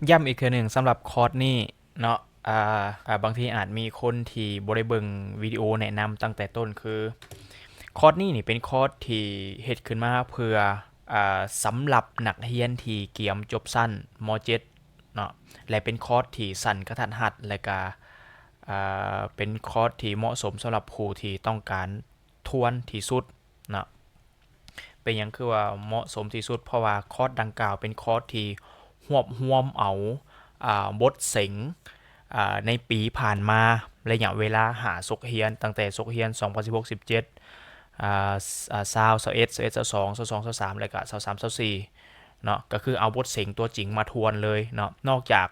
ຢ້ຳອີກເທື່ອໜຶ່ງສຳລັບຄອດນີ້ເນາະ ອ່າ ອ່າ ບາງທີອາດມີຄົນທີ່ບໍ່ໄດ້ເບິ່ງວິດີໂອແນະນຳຕັ້ງແຕ່ຕົ້ນ ຄືຄອດນີ້ນີ້ເປັນຄອດທີ່ເຮັດຂຶ້ນມາເພື່ອ ອ່າ ສຳລັບນັກຮຽນທີ່ກຽມຈົບຊັ້ນ ມໍເຈັດ ເນາະ ແລະ ເປັນຄອດທີ່ສັ້ນກະທັດຮັດ ແລະກະ ອ່າ ເປັນຄອດທີ່ເໝາະສົມສຳລັບຜູ້ທີ່ຕ້ອງການທວນທີ່ສຸດເນາະ. ເປັນຫຍັງຄືວ່າເໝາະສົມທີ່ສຸດ? ເພາະວ່າຄອດດັ່ງກ່າວເປັນຄອດທີ່ຮວບຮວມເອົາ ອ່າ ບົດເສັງ ອ່າ ໃນປີຜ່ານມາ ໄລຍະເວລາຫ້າສົກຮຽນ ຕັ້ງແຕ່ສົກຮຽນສອງພັນສິບຫົກ ສິບເຈັດ ອ່າ ຊາວ ຊາວເອັດ ຊາວເອັດ ຊາວສອງ ຊາວສອງ ຊາວສາມ ແລະກະຊາວສາມ ຊາວສີ່ເນາະ ກໍຄືເອົາບົດເສັງຕົວຈິງມາທວນເລີຍເນາະ. ນອກຈາກ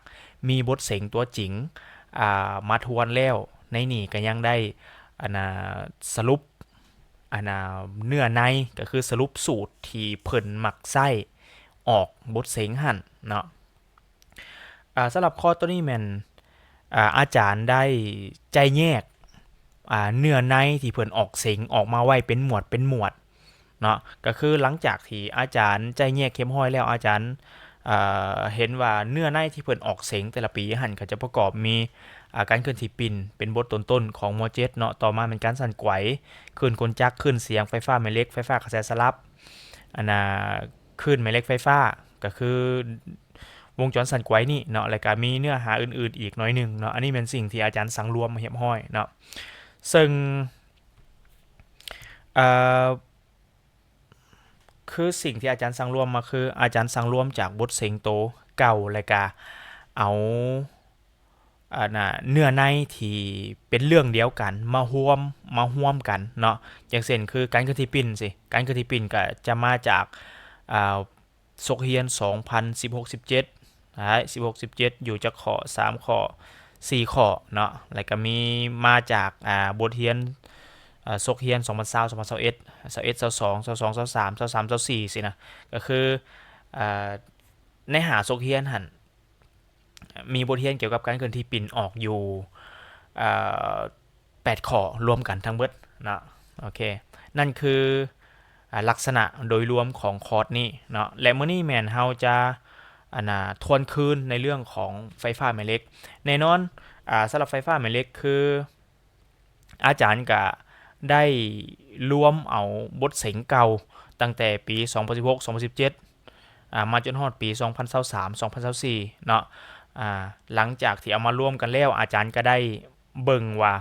ມີບົດເສັງຕົວຈິງ ອ່າ ມາທວນແລ້ວ ໃນນີ້ກໍຍັງໄດ້ ອັນນ່າ ສະຫຼຸບ ອັນນ່າ ເນື້ອໃນ ກໍຄືສະຫຼຸບສູດທີ່ເພິ່ນມັກໃຊ້ອອກບົດເສັງຫັ້ນເນາະ. ອ່າ ສຳລັບຄອດໂຕນີ້ແມ່ນ ອ່າ ອາຈານໄດ້ໄຈ້ແຍກ ອ່າ ເນື້ອໃນທີ່ເພິ່ນອອກເສັງອອກມາໄວ້ເປັນໝວດເປັນໝວດເນາະ. ກໍຄືຫຼັງຈາກທີ່ອາຈານໄຈ້ແຍກຮຽບຮ້ອຍແລ້ວ ອາຈານ ເອີ ເຫັນວ່າເນື້ອໃນທີ່ເພິ່ນອອກເສັງແຕ່ລະປີຫັ້ນ ກໍຈະປະກອບມີ ອ່າ ການເຄື່ອນທີ່ປິ່ນເປັນບົດຕົ້ນໆຂອງ ມໍເຈັດ ເນາະ. ຕໍ່ມາແມ່ນການສັ່ນໄກວ, ຄື້ນກົນຈັກ, ຄື້ນສຽງ, ໄຟຟ້າແມ່ເຫຼັກ, ໄຟຟ້າກະແສສະຫຼັບ, ອັນນ່າ ຄື້ນແມ່ເຫຼັກໄຟຟ້າ ກໍຄືວົງຈອນສັ່ນໄກວນີ້ເນາະ ແລ້ວກໍມີເນື້ອຫາອື່ນໆອີກໜ້ອຍໜຶ່ງເນາະ. ອັນນີ້ແມ່ນສິ່ງທີ່ອາຈານສັງລວມມາຮຽບຮ້ອຍເນາະ ເຊິ່ງ ເອີ ຄືສິ່ງທີ່ອາຈານສັງລວມມາ ຄືອາຈານສັງລວມຈາກບົດເສັງໂຕເກົ່າ ແລ້ວກະເອົາ ອັນນ່າ ເນື້ອໃນທີ່ເປັນເລື່ອງດຽວກັນມາຮວມ ມາຮວມກັນເນາະ. ຢ່າງເຊັ່ນ ຄືການເຄື່ອນທີ່ປິ່ນຊີ້ ການເຄື່ອນທີ່ປິ່ນກະຈະມາຈາກ ອ່າ ສົກຮຽນສອງພັນສິບຫົກ ສິບເຈັດ ໃຊ່ ສິບຫົກ ສິບເຈັດ ຢູ່ຈັກຂໍ້? ສາມຂໍ້ ສີ່ຂໍ້ເນາະ. ແລ້ວກໍມີມາຈາກ ອ່າ ບົດຮຽນ ເອີ ສົກຮຽນສອງພັນຊາວ ສອງພັນຊາວເອັດ ຊາວເອັດ ຊາວສອງ ຊາວສອງ ຊາວສາມ ຊາວສາມ ຊາວສີ່ ຊີ້ນະ. ກໍຄື ເອີ ໃນຫ້າສົກຮຽນຫັ້ນ ມີບົດຮຽນກ່ຽວກັບການເຄື່ອນທີ່ປິ່ນອອກຢູ່ ເອີ ແປດຂໍ້ລວມກັນທັງເບິດເນາະ. ໂອເຄ ນັ້ນຄື ອ່າ ລັກສະນະໂດຍລວມຂອງຄອດນີ້ເນາະ. ແລະ ມື້ນີ້ແມ່ນເຮົາຈະ ອັນນ່າ ທວນຄືນໃນເລື່ອງຂອງໄຟຟ້າແມ່ເຫຼັກ. ແນ່ນອນ ອ່າ ສຳລັບໄຟຟ້າແມ່ເຫຼັກ ຄືອາຈານກະໄດ້ລວມເອົາບົດເສັງເກົ່າ ຕັ້ງແຕ່ປີສອງພັນສິບຫົກ ສອງພັນສິບເຈັດ ອ່າ ມາຈົນຮອດປີສອງພັນຊາວສາມ ສອງພັນຊາວສີ່ເນາະ. ອ່າ ຫຼັງຈາກທີ່ເອົາມາລວມກັນແລ້ວ ອາຈານກໍໄດ້ເບິ່ງວ່າ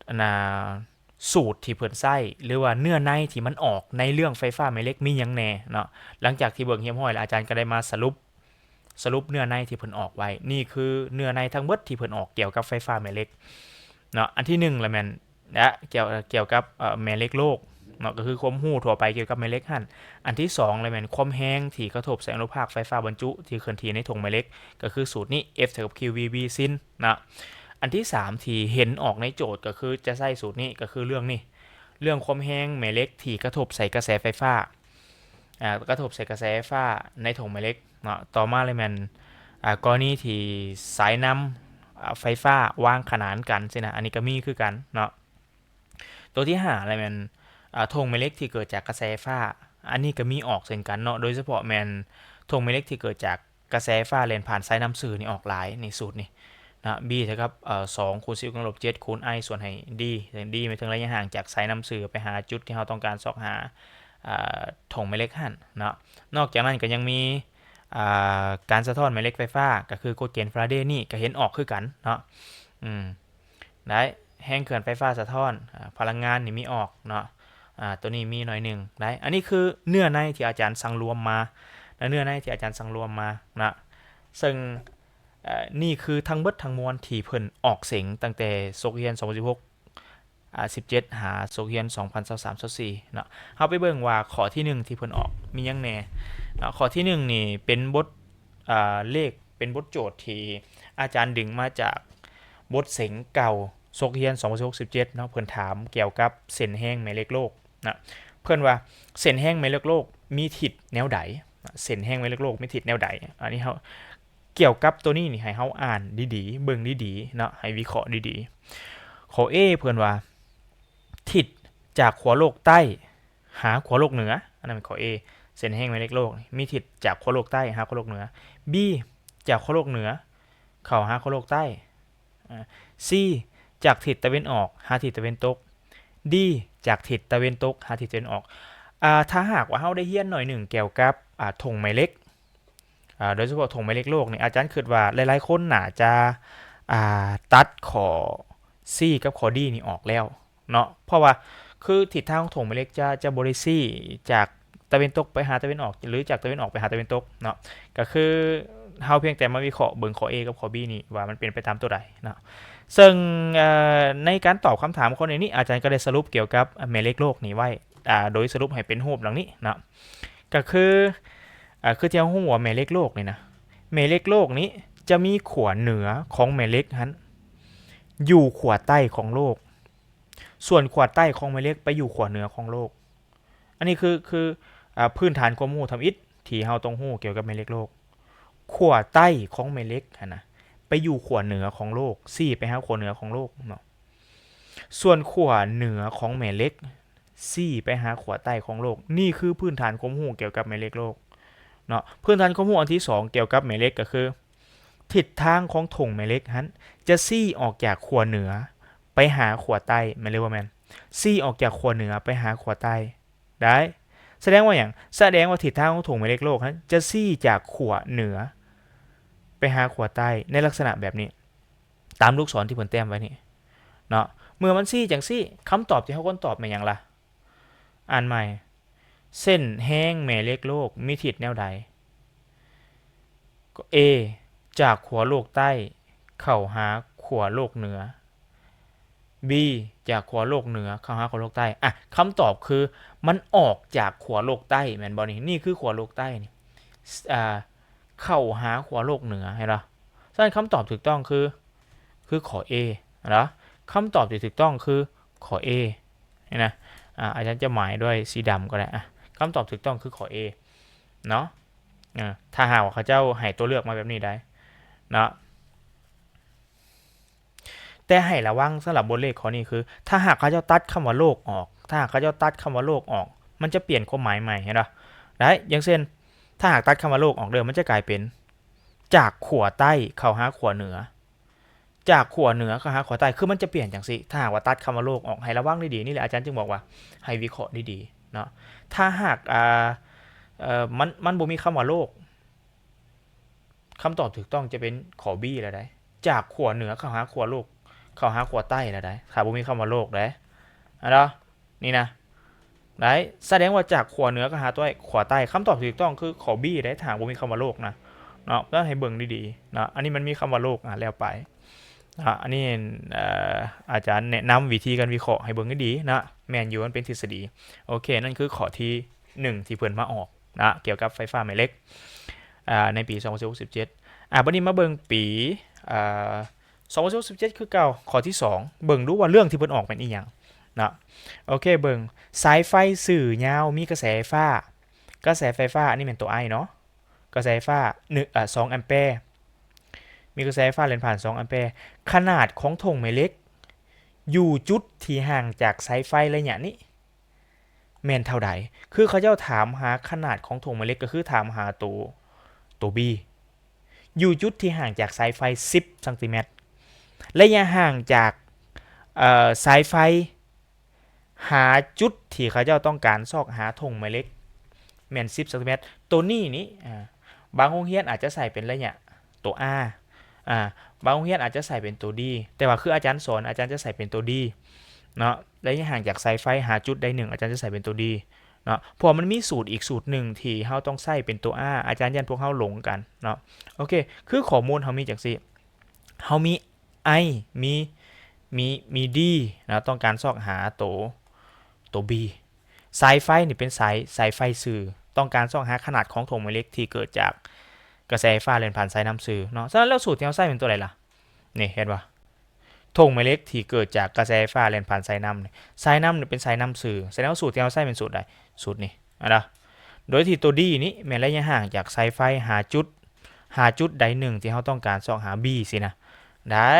ອັນນ່າ ສູດທີ່ເພິ່ນໃຊ້ ຫຼືວ່າເນື້ອໃນທີ່ມັນອອກໃນເລື່ອງໄຟຟ້າແມ່ເຫຼັກມີຫຍັງແດ່ເນາະ. ຫຼັງຈາກທີ່ເບິ່ງຮຽບຮ້ອຍແລ້ວ ອາຈານກໍໄດ້ມາສະຫຼຸບ ສະຫຼຸບເນື້ອໃນທີ່ເພິ່ນອອກໄວ້. ນີ້ຄືເນື້ອໃນທັງເບິດທີ່ເພິ່ນອອກກ່ຽວກັບໄຟຟ້າແມ່ເຫຼັກເນາະ. ອັນທີໜຶ່ງລະແມ່ນ ແລະ ກ່ຽວ ກ່ຽວກັບ ເອີ ແມ່ເຫຼັກໂລກເນາະ ກໍຄືຄວາມຮູ້ທົ່ວໄປກ່ຽວກັບແມ່ເຫຼັກຫັ້ນ. ອັນທີສອງລະແມ່ນຄວາມແຮງທີ່ກະທົບໃສ່ອະນຸພາກໄຟຟ້າບັນຈຸທີ່ເຄື່ອນທີ່ໃນຖົງແມ່ເຫຼັກ ກໍຄືສູດນີ້ F ເທົ່າກັບ Q V B ຊິນເນາະ. ອັນທີສາມທີ່ເຫັນອອກໃນໂຈດ ກໍຄືຈະໃຊ້ສູດນີ້ ກໍຄືເລື່ອງນີ້ ເລື່ອງຄວາມແຮງແມ່ເຫຼັກທີ່ກະທົບໃສ່ກະແສໄຟຟ້າ ອ່າ ກະທົບໃສ່ກະແສໄຟຟ້າໃນຖົງແມ່ເຫຼັກເນາະ. ຕໍ່ມາເລີຍແມ່ນ ອ່າ ກໍລະນີທີ່ສາຍນຳ ອ່າ ໄຟຟ້າວາງຂະໜານກັນຊີ້ນະ ອັນນີ້ກໍມີຄືກັນເນາະ. ຕົວທີຫ້າເລີຍແມ່ນ ອ່າ ຖົງແມ່ເຫຼັກທີ່ເກີດຈາກກະແສໄຟຟ້າ ອັນນີ້ກໍມີອອກເຊັ່ນກັນເນາະ. ໂດຍສະເພາະແມ່ນຖົງແມ່ເຫຼັກທີ່ເກີດຈາກ ກະແສໄຟຟ້າແລ່ນຜ່ານສາຍນຳຊື່ນີ້ອອກຫຼາຍໃນສູດນີ້ນະ B ເທົ່າກັບ ເອີ ສອງຄູນສິບ ກຳລັງລົບເຈັດ ຄູນ I ສ່ວນໃຫ້ D ເຊິ່ງ D ໝາຍເຖິງໄລຍະຫ່າງຈາກສາຍນຳຊື່ໄປຫາຈຸດທີ່ເຮົາຕ້ອງການຊອກຫາ ອ່າ ຖົງແມ່ເຫຼັກຫັ້ນເນາະ. ນອກຈາກນັ້ນກໍຍັງມີ ອ່າ ການສະທ້ອນແມ່ເຫຼັກໄຟຟ້າ ກໍຄືກົດເກນຟາຣາເດນີ້ກໍເຫັນອອກຄືກັນເນາະ. ອືມ ໄດ້ ແຮງເຄື່ອນໄຟຟ້າສະທ້ອນ ອາ ພະລັງງານນີ້ມີອອກເນາະ. ອາ ຕົວນີ້ມີໜ້ອຍໜຶ່ງໄດ້. ອັນນີ້ຄືເນື້ອໃນທີ່ອາຈານສັງລວມມາ ແລະ ເນື້ອໃນທີ່ອາຈານສັງລວມມານະ ເຊິ່ງ ເອີ ນີ້ຄືທັງເບິດທັງມວນທີ່ເພິ່ນອອກເສັງຕັ້ງແຕ່ສົກຮຽນສອງພັນສິບຫົກ ອາ ສິບເຈັດ ຫາສົກຮຽນສອງພັນຊາວສາມ ຊາວສີ່ເນາະ. ເຮົາໄປເບິ່ງວ່າຂໍ້ທີໜຶ່ງທີ່ເພິ່ນອອກມີຫຍັງແດ່ເນາະ. ຂໍ້ທີໜຶ່ງນີ້ເປັນບົດ ອາ ເລກ ເປັນບົດໂຈດທີ່ອາຈານດຶງມາຈາກບົດເສັງເກົ່າ ສົກຮຽນສອງພັນສິບຫົກ ສິບເຈັດເນາະ. ເພິ່ນຖາມກ່ຽວກັບເສັ້ນແຮງແມ່ເຫຼັກໂລກນະ. ເພິ່ນວ່າເສັ້ນແຮງແມ່ເຫຼັກໂລກມີທິດແນວໃດ? ເສັ້ນແຮງແມ່ເຫຼັກໂລກມີທິດແນວໃດ? ອັນນີ້ເຮົາ ກ່ຽວກັບໂຕນີ້ນີ້ ໃຫ້ເຮົາອ່ານດີໆ ເບິ່ງດີໆເນາະ ໃຫ້ວິເຄາະດີໆ. ຂໍ້ A ເພິ່ນວ່າ ທິດຈາກຂົ້ວໂລກໃຕ້ຫາຂົ້ວໂລກເໜືອ ອັນນັ້ນແມ່ນຂໍ້ A ເສັ້ນແຮງແມ່ເຫຼັກໂລກນີ້ມີທິດຈາກຂົ້ວໂລກໃຕ້ຫາຂົ້ວໂລກເໜືອ. B ຈາກຂົ້ວໂລກເໜືອເຂົ້າຫາຂົ້ວໂລກໃຕ້. ອາ C ຈາກທິດຕາເວັນອອກຫາທິດຕາເວັນຕົກ. D ຈາກທິດຕາເວັນຕົກຫາທິດຕາເວັນອອກ. ອາ ຖ້າຫາກວ່າເຮົາໄດ້ຮຽນໜ້ອຍໜຶ່ງກ່ຽວກັບ ອາ ຖົງແມ່ເຫຼັກ ອາ ໂດຍສະເພາະຖົງແມ່ເຫຼັກໂລກນີ້ ອາຈານຄິດວ່າຫຼາຍໆຄົນໜ້າຈະ ອາ ຕັດຂໍ້ C ກັບຂໍ້ D ນີ້ອອກແລ້ວເນາະ ເພາະວ່າຄືທິດທາງຂອງຖົງແມ່ເຫຼັກຈະ ຈະບໍ່ໄດ້ຊີ້ຈາກຕາເວັນຕົກໄປຫາຕາເວັນອອກ ຫຼື ຈາກຕາເວັນອອກໄປຫາຕາເວັນຕົກເນາະ. ກໍຄືເຮົາພຽງແຕ່ມາວິເຄາະເບິ່ງຂໍ້ A ກັບຂໍ້ B ນີ້ວ່າມັນເປັນໄປຕາມຕົວໃດເນາະ. ເຊິ່ງ ເອີ ໃນການຕອບຄຳຖາມຂໍ້ນີ້ ອາຈານກໍໄດ້ສະຫຼຸບກ່ຽວກັບແມ່ເຫຼັກໂລກນີ້ໄວ້ ອາ ໂດຍສະຫຼຸບໃຫ້ເປັນຮູບດັ່ງນີ້ເນາະ. ກໍຄື ອາ ຄືທີ່ເຮົາຮູ້ວ່າແມ່ເຫຼັກໂລກນີ້ນະ ແມ່ເຫຼັກໂລກນີ້ຈະມີຂົ້ວເໜືອຂອງແມ່ເຫຼັກຫັ້ນຢູ່ຂົ້ວໃຕ້ຂອງໂລກ, ສ່ວນຂົ້ວໃຕ້ຂອງແມ່ເຫຼັກໄປຢູ່ຂົ້ວເໜືອຂອງໂລກ. ອັນນີ້ຄື ຄື ອາ ພື້ນຖານຄວາມຮູ້ທຳອິດທີ່ເຮົາຕ້ອງຮູ້ກ່ຽວກັບແມ່ເຫຼັກໂລກ. ຂົ້ວໃຕ້ຂອງແມ່ເຫຼັກຫັ້ນນະ ໄປຢູ່ຂົ້ວເໜືອຂອງໂລກ, ຊີ້ໄປຫາຂົ້ວເໜືອຂອງໂລກເນາະ. ສ່ວນຂົ້ວເໜືອຂອງແມ່ເຫຼັກ ຊີ້ໄປຫາຂົ້ວໃຕ້ຂອງໂລກ. ນີ້ຄືພື້ນຖານຄວາມຮູ້ກ່ຽວກັບແມ່ເຫຼັກໂລກເນາະ. ພື້ນຖານຄວາມຮູ້ອັນທີສອງກ່ຽວກັບແມ່ເຫຼັກກໍຄື ທິດທາງຂອງຖົງແມ່ເຫຼັກຫັ້ນ ຈະຊີ້ອອກຈາກຂົ້ວເໜືອໄປຫາຂົ້ວໃຕ້ ແມ່ນຫຼືບໍ່ແມ່ນ? ຊີ້ອອກຈາກຂົ້ວເໜືອໄປຫາຂົ້ວໃຕ້ ໄດ້. ສະແດງວ່າຫຍັງ? ສະແດງວ່າທິດທາງຂອງຖົງແມ່ເຫຼັກໂລກຫັ້ນ ຈະຊີ້ຈາກຂົ້ວເໜືອໄປຫາຂົ້ວໃຕ້ ໃນລັກສະນະແບບນີ້ ຕາມລູກສອນທີ່ເພິ່ນແຕ້ມໄວ້ນີ້ເນາະ. ເມື່ອມັນຊີ້ຈັ່ງຊີ້ ຄຳຕອບທີ່ເຮົາຄວນຕອບແມ່ນຫຍັງລະ? ອ່ານໃໝ່ ເສັ້ນແຮງແມ່ເຫຼັກໂລກມີທິດແນວໃດ? A ຈາກຂົ້ວໂລກໃຕ້ເຂົ້າຫາຂົ້ວໂລກເໜືອ. B ຈາກຂົ້ວໂລກເໜືອເຂົ້າຫາຂົ້ວໂລກໃຕ້. ອ່ະ ຄຳຕອບຄືມັນອອກຈາກຂົ້ວໂລກໃຕ້ແມ່ນບໍ່ນີ້? ນີ້ຄືຂົ້ວໂລກໃຕ້ນີ້ ອາ ເຂົ້າຫາຂົ້ວໂລກເໜືອ ເຫັນບໍ່? ສະນັ້ນຄຳຕອບຖືກຕ້ອງຄື ຄືຂໍ້ A ເນາະ. ຄຳຕອບທີ່ຖືກຕ້ອງຄືຂໍ້ A ນີ້ນະ. ອາ ອາຈານຈະໝາຍດ້ວຍສີດຳກໍໄດ້. ອາ ຄຳຕອບຖືກຕ້ອງຄືຂໍ້ A ເນາະ. ອາ ຖ້າຫາກວ່າເຂົາເຈົ້າໃຫ້ຕົວເລືອກມາແບບນີ້ໄດ໋ເນາະ. ແຕ່ໃຫ້ລະວັງສຳລັບບົດເລກຂໍ້ນີ້ຄື ຖ້າຫາກເຂົາເຈົ້າຕັດຄຳວ່າໂລກອອກ, ຖ້າຫາກເຂົາເຈົ້າຕັດຄຳວ່າໂລກອອກ ມັນຈະປ່ຽນຄວາມໝາຍໃໝ່ ເຫັນບໍ່? ໄດ້ ຢ່າງເຊັ່ນ ຖ້າຫາກຕັດຄຳວ່າໂລກອອກເດີ ມັນຈະກາຍເປັນ ຈາກຂົ້ວໃຕ້ເຂົ້າຫາຂົ້ວເໜືອ, ຈາກຂົ້ວເໜືອເຂົ້າຫາຂົ້ວໃຕ້ ຄືມັນຈະປ່ຽນຈັ່ງຊີ້. ຖ້າຫາກວ່າຕັດຄຳວ່າໂລກອອກ ໃຫ້ລະວັງດີໆ. ນີ້ແຫຼະອາຈານຈຶ່ງບອກວ່າໃຫ້ວິເຄາະດີໆເນາະ. ຖ້າຫາກ ອາ ເອີ ມັນ ມັນບໍ່ມີຄຳວ່າໂລກ ຄຳຕອບຖືກຕ້ອງຈະເປັນຂໍ້ B ແລ້ວໃດ໋ ຈາກຂົ້ວເໜືອເຂົ້າຫາຂົ້ວໂລກ ເຂົ້າຫາຂົ້ວໃຕ້ແລ້ວໃດ໋ ຖ້າບໍ່ມີຄຳວ່າໂລກໃດ໋ ອັນເນາະ ນີ້ນະ ໄດ້ ສະແດງວ່າຈາກຂົ້ວເໜືອເຂົ້າຫາຕົວ ຂົ້ວໃຕ້. ຄຳຕອບທີ່ຖືກຕ້ອງຄືຂໍ້ B ໃດ໋ ຖ້າຫາກບໍ່ມີຄຳວ່າໂລກນະເນາະ. ຕ້ອງໃຫ້ເບິ່ງດີໆເນາະ ອັນນີ້ມັນມີຄຳວ່າໂລກ ອາ ແລ້ວໄປເນາະ. ອັນນີ້ ເອີ ອາຈານແນະນຳວິທີການວິເຄາະໃຫ້ເບິ່ງດີໆເນາະ. ແມ່ນຢູ່ ມັນເປັນທິດສະດີ. ໂອເຄ ນັ້ນຄືຂໍ້ທີໜຶ່ງ ທີ່ເພິ່ນມາອອກ ນະ ກ່ຽວກັບໄຟຟ້າແມ່ເຫຼັກ ອາ ໃນປີສອງພັນສິບຫົກ ສິບເຈັດ. ອາ ບັດນີ້ມາເບິ່ງປີ ອາ ສອງພັນສິບຫົກ ສິບເຈັດ ຄືເກົ່າ. ຂໍ້ທີສອງ ເບິ່ງດູວ່າເລື່ອງທີ່ເພິ່ນອອກແມ່ນອີ່ຫຍັງເນາະ. ໂອເຄ ເບິ່ງ ສາຍໄຟຊື່ຍາວມີກະແສໄຟຟ້າ, ກະແສໄຟຟ້າ ອັນນີ້ແມ່ນຕົວ I ເນາະ, ກະແສໄຟຟ້າ ໜຶ່ງ ອາ ສອງແອມແປ, ມີກະແສໄຟຟ້າແລ່ນຜ່ານ ສອງແອມແປ. ຂະໜາດຂອງຖົງແມ່ເຫຼັກຢູ່ຈຸດທີ່ຫ່າງຈາກສາຍໄຟໄລຍະນີ້ ແມ່ນເທົ່າໃດ? ຄືເຂົາເຈົ້າຖາມຫາຂະໜາດຂອງຖົງແມ່ເຫຼັກ ກໍຄືຖາມຫາໂຕ ໂຕ B ຢູ່ຈຸດທີ່ຫ່າງຈາກສາຍໄຟ ສິບຊັງຕີແມັດ. ໄລຍະຫ່າງຈາກ ເອີ ສາຍໄຟຫາຈຸດທີ່ເຂົາເຈົ້າຕ້ອງການຊອກຫາຖົງແມ່ເຫຼັກ ແມ່ນ ສິບຊັງຕີແມັດ. ໂຕນີ້ນີ້ ອາ ບາງໂຮງຮຽນອາດຈະໃຊ້ເປັນໄລຍະໂຕ R ອາ ບາງໂຮງຮຽນອາດຈະໃຊ້ເປັນໂຕ D ແຕ່ວ່າຄືອາຈານສອນ ອາຈານຈະໃຊ້ເປັນໂຕ D ເນາະ. ໄລຍະຫ່າງຈາກສາຍໄຟຫາຈຸດໃດໜຶ່ງ ອາຈານຈະໃຊ້ເປັນໂຕ D ເນາະ ເພາະວ່າມັນມີສູດອີກສູດໜຶ່ງທີ່ເຮົາຕ້ອງໃຊ້ເປັນໂຕ R ອາຈານຢ້ານພວກເຮົາຫຼົງກັນເນາະ. ໂອເຄ ຄືຂໍ້ມູນເຮົາມີຈັ່ງຊີ້ ເຮົາມີ I ມີ ມີ ມີ D ເນາະ ຕ້ອງການຊອກຫາໂຕ ໂຕ B. ສາຍໄຟນີ້ເປັນສາຍ ສາຍໄຟຊື່ ຕ້ອງການຊອກຫາຂະໜາດຂອງຖົງແມ່ເຫຼັກທີ່ເກີດຈາກກະແສໄຟຟ້າແລ່ນຜ່ານສາຍນ້ຳຊື່ເນາະ. ສະນັ້ນແລ້ວສູດທີ່ເຮົາໃຊ້ແມ່ນຕົວໃດລະ? ນີ້ ເຫັນບໍ່? ຖົງແມ່ເຫຼັກທີ່ເກີດຈາກກະແສໄຟຟ້າແລ່ນຜ່ານສາຍນ້ຳນີ້ ສາຍນ້ຳນີ້ເປັນສາຍນ້ຳຊື່. ສະນັ້ນແລ້ວສູດທີ່ເຮົາໃຊ້ແມ່ນສູດໃດ? ສູດນີ້ ເຫັນບໍ່? ໂດຍທີ່ໂຕ D ນີ້ແມ່ນໄລຍະຫ່າງຈາກສາຍໄຟຫາຈຸດ ຫາຈຸດໃດໜຶ່ງທີ່ເຮົາຕ້ອງການຊອກຫາ B ຊີ້ນະ ໄດ້.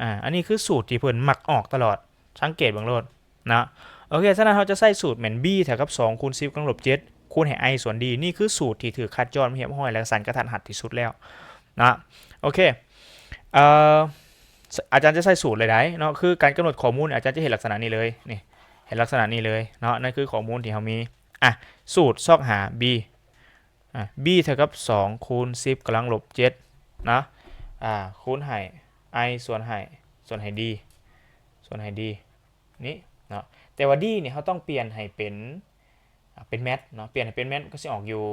ອາ ອັນນີ້ຄືສູດທີ່ເພິ່ນມັກອອກຕະຫຼອດ ສັງເກດເບິ່ງໂລດເນາະ. ໂອເຄ ສະນັ້ນເຮົາຈະໃຊ້ສູດແມ່ນ B ເທົ່າກັບ ສອງ ຄູນ ສິບ ກຳລັງລົບ ເຈັດ ຄູນໃຫ້ I ສ່ວນ D. ນີ້ຄືສູດທີ່ຖືກຄັດຈ້ອນຮຽບຮ້ອຍ ແລະ ສັ້ນກະທັດຮັດທີ່ສຸດແລ້ວ ເນາະ. ໂອເຄ ເອີ ອາຈານຈະໃຊ້ສູດເລີຍໄດ໋ເນາະ ຄືການກຳນົດຂໍ້ມູນ ອາຈານຈະເຮັດລັກສະນະນີ້ເລີຍ ນີ້ ເຮັດລັກສະນະນີ້ເລີຍເນາະ. ນັ້ນຄືຂໍ້ມູນທີ່ເຮົາມີ. ອ່ະ ສູດຊອກຫາ b ອ່ະ b ເທົ່າກັບສອງຄູນສິບກຳລັງລົບເຈັດເນາະ ອ່າ ຄູນໃຫ້ i ສ່ວນໃຫ້ ສ່ວນໃຫ້ d ສ່ວນໃຫ້ d ນີ້ເນາະ. ແຕ່ວ່າ d ນີ້ເຮົາຕ້ອງປ່ຽນໃຫ້ເປັນ ອ່າ ເປັນແມັດເນາະ ປ່ຽນໃຫ້ເປັນແມັດກໍຊິອອກຢູ່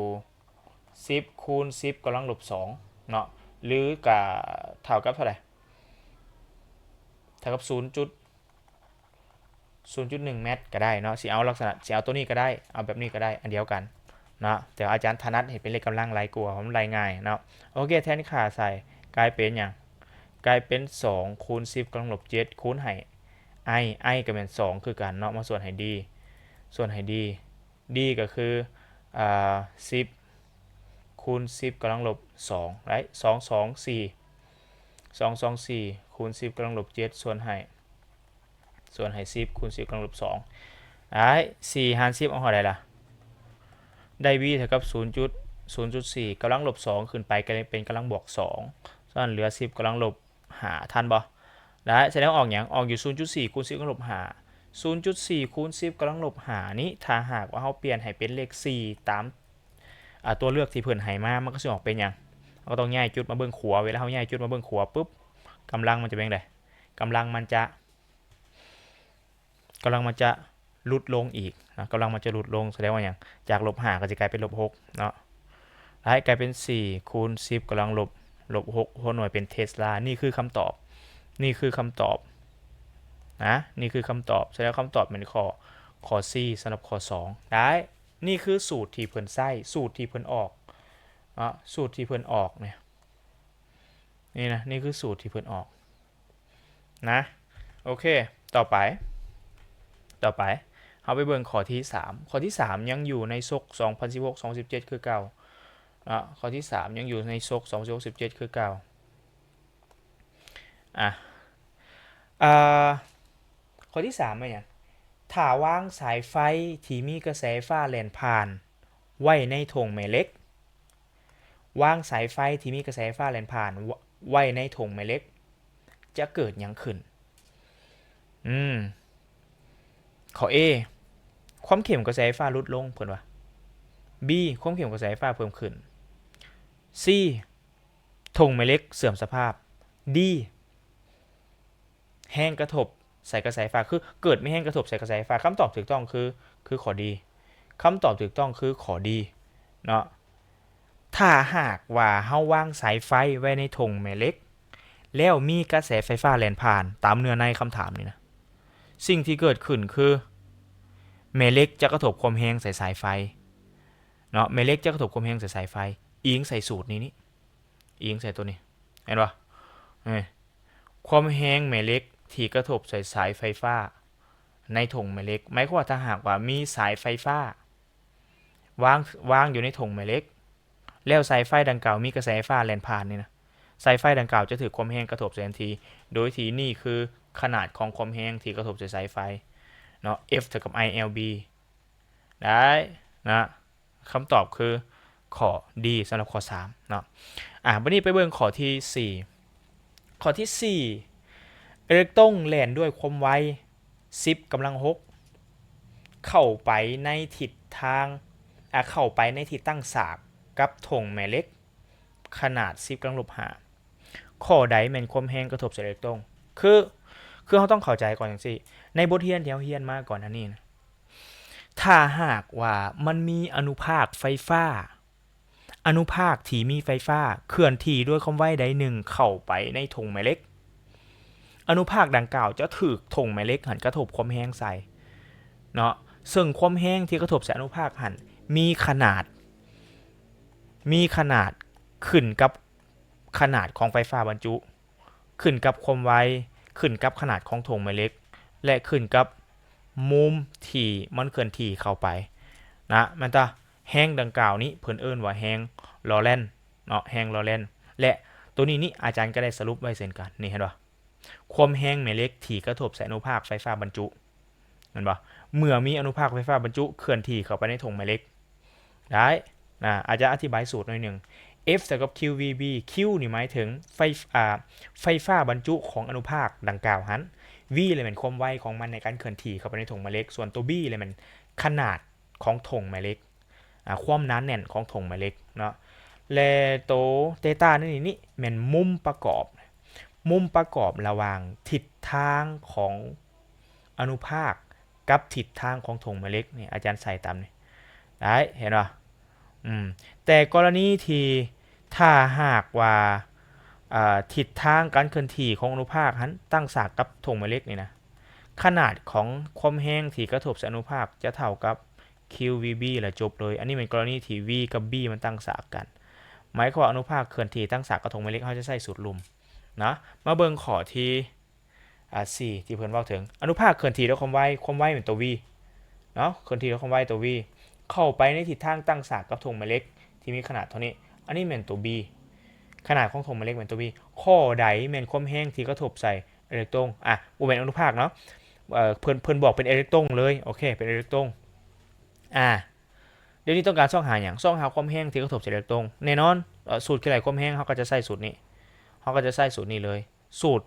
ສິບຄູນສິບກຳລັງລົບສອງເນາະ ຫຼືກະເທົ່າກັບເທົ່າໃດ? ເທົ່າກັບສູນຈຸດ ສູນຈຸດໜຶ່ງແມັດກໍໄດ້ເນາະ ຊິເອົາລັກສະນະ ຊິເອົາໂຕນີ້ກໍໄດ້ ເອົາແບບນີ້ກໍໄດ້ ອັນດຽວກັນເນາະ. ແຕ່ວ່າອາຈານຖະໜັດເຮັດເປັນເລກກຳລັງຫຼາຍກວ່າ ເພາະມັນໄລ່ງ່າຍເນາະ. ໂອເຄ ແທນຄ່າໃສ່ ກາຍເປັນຫຍັງ? ກາຍເປັນສອງຄູນສິບກຳລັງລົບເຈັດ ຄູນໃຫ້ i i ກໍແມ່ນສອງຄືກັນເນາະ ມາສ່ວນໃຫ້ d ສ່ວນໃຫ້ d d ກໍຄື ອ່າ ສິບຄູນສິບກຳລັງລົບສອງ ໄດ້ ສອງສອງສີ່ ສອງສອງສີ່ຄູນສິບກຳລັງລົບເຈັດ ສ່ວນໃຫ້ ສ່ວນໃຫ້ສິບຄູນສິບກຳລັງລົບສອງ ໄດ້ ສີ່ຫານສິບ ເອົາເທົ່າໃດລະ? ໄດ້ b ເທົ່າກັບສູນຈຸດ ສູນຈຸດສີ່ກຳລັງລົບສອງ ຂຶ້ນໄປກໍເປັນກຳລັງບວກສອງ ສະນັ້ນເຫຼືອສິບກຳລັງລົບ ຫ້າ ທັນບໍ່? ໄດ້ ສະແດງອອກຫຍັງ? ອອກຢູ່ສູນຈຸດສີ່ຄູນສິບກຳລັງລົບຫ້າ ສູນຈຸດສີ່ຄູນສິບກຳລັງລົບຫ້ານີ້ ຖ້າຫາກວ່າເຮົາປ່ຽນໃຫ້ເປັນເລກສີ່ຕາມ ອ່າ ຕົວເລືອກທີ່ເພິ່ນໃຫ້ມາ ມັນກໍຊິອອກເປັນຫຍັງ? ເຮົາກໍຕ້ອງຍ້າຍຈຸດມາເບິ່ງຂວາ ເວລາເຮົາຍ້າຍຈຸດມາເບິ່ງຂວາປຶບ ກຳລັງມັນຈະເປັນຈັ່ງໃດ? ກຳລັງມັນຈະ ກຳລັງມັນຈະຫຼຸດລົງອີກນະ ກຳລັງມັນຈະຫຼຸດລົງ ສະແດງວ່າຫຍັງ? ຈາກລົບຫ້າກໍຊິກາຍເປັນລົບຫົກເນາະ ໄດ້ ກາຍເປັນສີ່ຄູນສິບກຳລັງລົບ ລົບຫົກຫົວໜ່ວຍເປັນເທສລາ. ນີ້ຄືຄຳຕອບ ນີ້ຄືຄຳຕອບນະ ນີ້ຄືຄຳຕອບ. ສະແດງວ່າຄຳຕອບແມ່ນຂໍ້ ຂໍ້ C ສຳລັບຂໍ້ສອງ ໄດ້. ນີ້ຄືສູດທີ່ເພິ່ນໃຊ້ ສູດທີ່ເພິ່ນອອກເນາະ ສູດທີ່ເພິ່ນອອກນີ້ ນີ້ນະ ນີ້ຄືສູດທີ່ເພິ່ນອອກນະ. ໂອເຄ ຕໍ່ໄປ ຕໍ່ໄປ ເຮົາໄປເບິ່ງຂໍ້ທີສາມ ຂໍ້ທີສາມຍັງຢູ່ໃນສົກສອງພັນສິບຫົກ ສອງພັນສິບເຈັດຄືເກົ່າເນາະ ຂໍ້ທີສາມຍັງຢູ່ໃນສົກສອງພັນສິບຫົກ ສິບເຈັດຄືເກົ່າ. ອ່ະ ອ່າ ຂໍ້ທີສາມແມ່ນຫຍັງ? ຖ້າວາງສາຍໄຟທີ່ມີກະແສໄຟຟ້າແລ່ນຜ່ານໄວ້ໃນຖົງແມ່ເຫຼັກ ວາງສາຍໄຟທີ່ມີກະແສໄຟຟ້າແລ່ນຜ່ານ ໄວ້ໃນຖົງແມ່ເຫຼັກ ຈະເກີດຫຍັງຂຶ້ນ? ອືມ ຂໍ້ A ຄວາມເຂັ້ມກະແສໄຟຟ້າຫຼຸດລົງ ເພິ່ນວ່າ. B ຄວາມເຂັ້ມກະແສໄຟຟ້າເພີ່ມຂຶ້ນ. C ຖົງແມ່ເຫຼັກເສື່ອມສະພາບ. D ແຮງກະທົບໃສ່ກະແສໄຟຟ້າ ຄືເກີດມີແຮງກະທົບໃສ່ກະແສໄຟຟ້າ. ຄຳຕອບຖືກຕ້ອງຄື ຄືຂໍ້ D ຄຳຕອບຖືກຕ້ອງຄືຂໍ້ D ເນາະ. ຖ້າຫາກວ່າເຮົາວາງສາຍໄຟໄວ້ໃນຖົງແມ່ເຫຼັກ ແລ້ວມີກະແສໄຟຟ້າແລ່ນຜ່ານ ຕາມເນື້ອໃນຄຳຖາມນີ້ນະ ສິ່ງທີ່ເກີດຂຶ້ນຄື ແມ່ເຫຼັກຈະກະທົບຄວາມແຮງໃສ່ສາຍໄຟເນາະ ແມ່ເຫຼັກຈະກະທົບຄວາມແຮງໃສ່ສາຍໄຟ ອີງໃສ່ສູດນີ້ ນີ້ ອີງໃສ່ໂຕນີ້ ເຫັນບໍ່? ເອີ ຄວາມແຮງແມ່ເຫຼັກທີ່ກະທົບໃສ່ສາຍໄຟຟ້າໃນຖົງແມ່ເຫຼັກ ໝາຍຄວາມວ່າ ຖ້າຫາກວ່າມີສາຍໄຟຟ້າວາງ ວາງຢູ່ໃນຖົງແມ່ເຫຼັກ ແລ້ວສາຍໄຟດັ່ງກ່າວມີກະແສໄຟຟ້າແລ່ນຜ່ານນີ້ນະ ສາຍໄຟດັ່ງກ່າວຈະຖືກຄວາມແຮງກະທົບໃສ່ທັນທີ ໂດຍທີ່ນີ້ຄືຂະໜາດຂອງຄວາມແຮງທີ່ກະທົບໃສ່ສາຍໄຟເນາະ F ເທົ່າກັບ I L B ໄດ້ນະ. ຄຳຕອບຄືຂໍ້ D ສຳລັບຂໍ້ສາມເນາະ. ອາ ບັດນີ້ໄປເບິ່ງຂໍ້ທີສີ່ ຂໍ້ທີສີ່ ເອເລັກຕຣອນແລ່ນດ້ວຍຄວາມໄວສິບກຳລັງຫົກ ເຂົ້າໄປໃນທິດທາງ ອາ ເຂົ້າໄປໃນທິດຕັ້ງສາກກັບຖົງແມ່ເຫຼັກຂະໜາດສິບກຳລັງລົບຫ້າ ຂໍ້ໃດແມ່ນຄວາມແຮງກະທົບໃສ່ເອເລັກຕຣອນ? ຄື ຄືເຮົາຕ້ອງເຂົ້າໃຈກ່ອນຈັ່ງຊີ້ ໃນບົດຮຽນທີ່ເຮົາຮຽນມາກ່ອນໜ້ານີ້ນະ ຖ້າຫາກວ່າມັນມີອະນຸພາກໄຟຟ້າ ອະນຸພາກທີ່ມີໄຟຟ້າເຄື່ອນທີ່ດ້ວຍຄວາມໄວໃດໜຶ່ງເຂົ້າໄປໃນຖົງແມ່ເຫຼັກ, ອະນຸພາກດັ່ງກ່າວຈະຖືກຖົງແມ່ເຫຼັກຫັ້ນກະທົບຄວາມແຮງໃສ່ເນາະ, ເຊິ່ງຄວາມແຮງທີ່ກະທົບໃສ່ອະນຸພາກຫັ້ນມີຂະໜາດ, ມີຂະໜາດຂຶ້ນກັບຂະໜາດຂອງໄຟຟ້າບັນຈຸ. ຂຶ້ນກັບຄວາມໄວ, ຂຶ້ນກັບຂະໜາດຂອງຖົງແມ່ເຫຼັກ ແລະ ຂຶ້ນກັບມຸມທີ່ມັນເຄື່ອນທີ່ເຂົ້າໄປນະ. ແມ່ນຕາ ແຮງດັ່ງກ່າວນີ້ເພິ່ນເອີ້ນວ່າແຮງລໍແລນເນາະ, ແຮງລໍແລນ. ແລະ ໂຕນີ້ນີ້ອາຈານກໍໄດ້ສະຫຼຸບໄວ້ເຊັ່ນກັນ. ນີ້ເຫັນບໍ່? ຄວາມແຮງແມ່ເຫຼັກທີ່ກະທົບໃສ່ອະນຸພາກໄຟຟ້າບັນຈຸ. ແມ່ນບໍ່? ເມື່ອມີອະນຸພາກໄຟຟ້າບັນຈຸເຄື່ອນທີ່ເຂົ້າໄປໃນຖົງແມ່ເຫຼັກ ໄດ້ນະ, ອາຈານອະທິບາຍສູດໜ້ອຍໜຶ່ງ. F ເທົ່າກັບ Q V B Q ນີ້ໝາຍເຖິງໄຟ ອ່າ ໄຟຟ້າບັນຈຸຂອງອະນຸພາກດັ່ງກ່າວຫັ້ນ V ລະແມ່ນຄວາມໄວຂອງມັນໃນການເຄື່ອນທີ່ເຂົ້າໄປໃນຖົງແມ່ເຫຼັກ ສ່ວນຕົວ B ລະແມ່ນຂະໜາດຂອງຖົງແມ່ເຫຼັກ ອ່າ ຄວາມໜາແໜ້ນຂອງຖົງແມ່ເຫຼັກເນາະ ແລະ ໂຕເຕຕາໃນນີ້ນີ້ແມ່ນມຸມປະກອບ ມຸມປະກອບລະຫວ່າງທິດທາງຂອງອະນຸພາກກັບທິດທາງຂອງຖົງແມ່ເຫຼັກ ນີ້ອາຈານໃສ່ຕາມນີ້ ໄດ້ ເຫັນບໍ່? ອືມ ແຕ່ກໍລະນີທີ່ ຖ້າຫາກວ່າ ເອີ ທິດທາງການເຄື່ອນທີ່ຂອງອະນຸພາກຫັ້ນຕັ້ງສາກກັບຖົງແມ່ເຫຼັກນີ້ນະ ຂະໜາດຂອງຄວາມແຮງທີ່ກະທົບໃສ່ອະນຸພາກຈະເທົ່າກັບ Q V B ລະຈົບເລີຍ. ອັນນີ້ແມ່ນກໍລະນີທີ່ V ກັບ B ມັນຕັ້ງສາກກັນ. ໝາຍຄວາມວ່າອະນຸພາກເຄື່ອນທີ່ຕັ້ງສາກກັບຖົງແມ່ເຫຼັກ ເຮົາຈະໃຊ້ສູດລຸ່ມເນາະ. ມາເບິ່ງຂໍ້ທີ ອ່າ ສີ່ ທີ່ເພິ່ນເວົ້າເຖິງ ອະນຸພາກເຄື່ອນທີ່ດ້ວຍຄວາມໄວ, ຄວາມໄວແມ່ນຕົວ V ເນາະ, ເຄື່ອນທີ່ດ້ວຍຄວາມໄວຕົວ V ເຂົ້າໄປໃນທິດທາງຕັ້ງສາກກັບຖົງແມ່ເຫຼັກທີ່ມີຂະໜາດເທົ່ານີ້. ອັນນີ້ແມ່ນຕົວ B ຂະໜາດຂອງຖົງແມ່ເຫຼັກແມ່ນຕົວ B. ຂໍ້ໃດແມ່ນຄວາມແຮງທີ່ກະທົບໃສ່ເອເລັກຕົງ? ອ່ະ ບໍ່ແມ່ນອະນຸພາກເນາະ, ເອີ ເພິ່ນ ເພິ່ນບອກເປັນເອເລັກຕົງເລີຍ. ໂອເຄ ເປັນເອເລັກຕົງ. ອ່າ ດຽວນີ້ຕ້ອງການຊອກຫາຫຍັງ? ຊອກຫາຄວາມແຮງທີ່ກະທົບໃສ່ເອເລັກຕົງ. ແນ່ນອນ ເອີ ສູດຄິດໄລ່ຄວາມແຮງ ເຮົາກໍຈະໃຊ້ສູດນີ້, ເຮົາກໍຈະໃຊ້ສູດນີ້ເລີຍ, ສູດ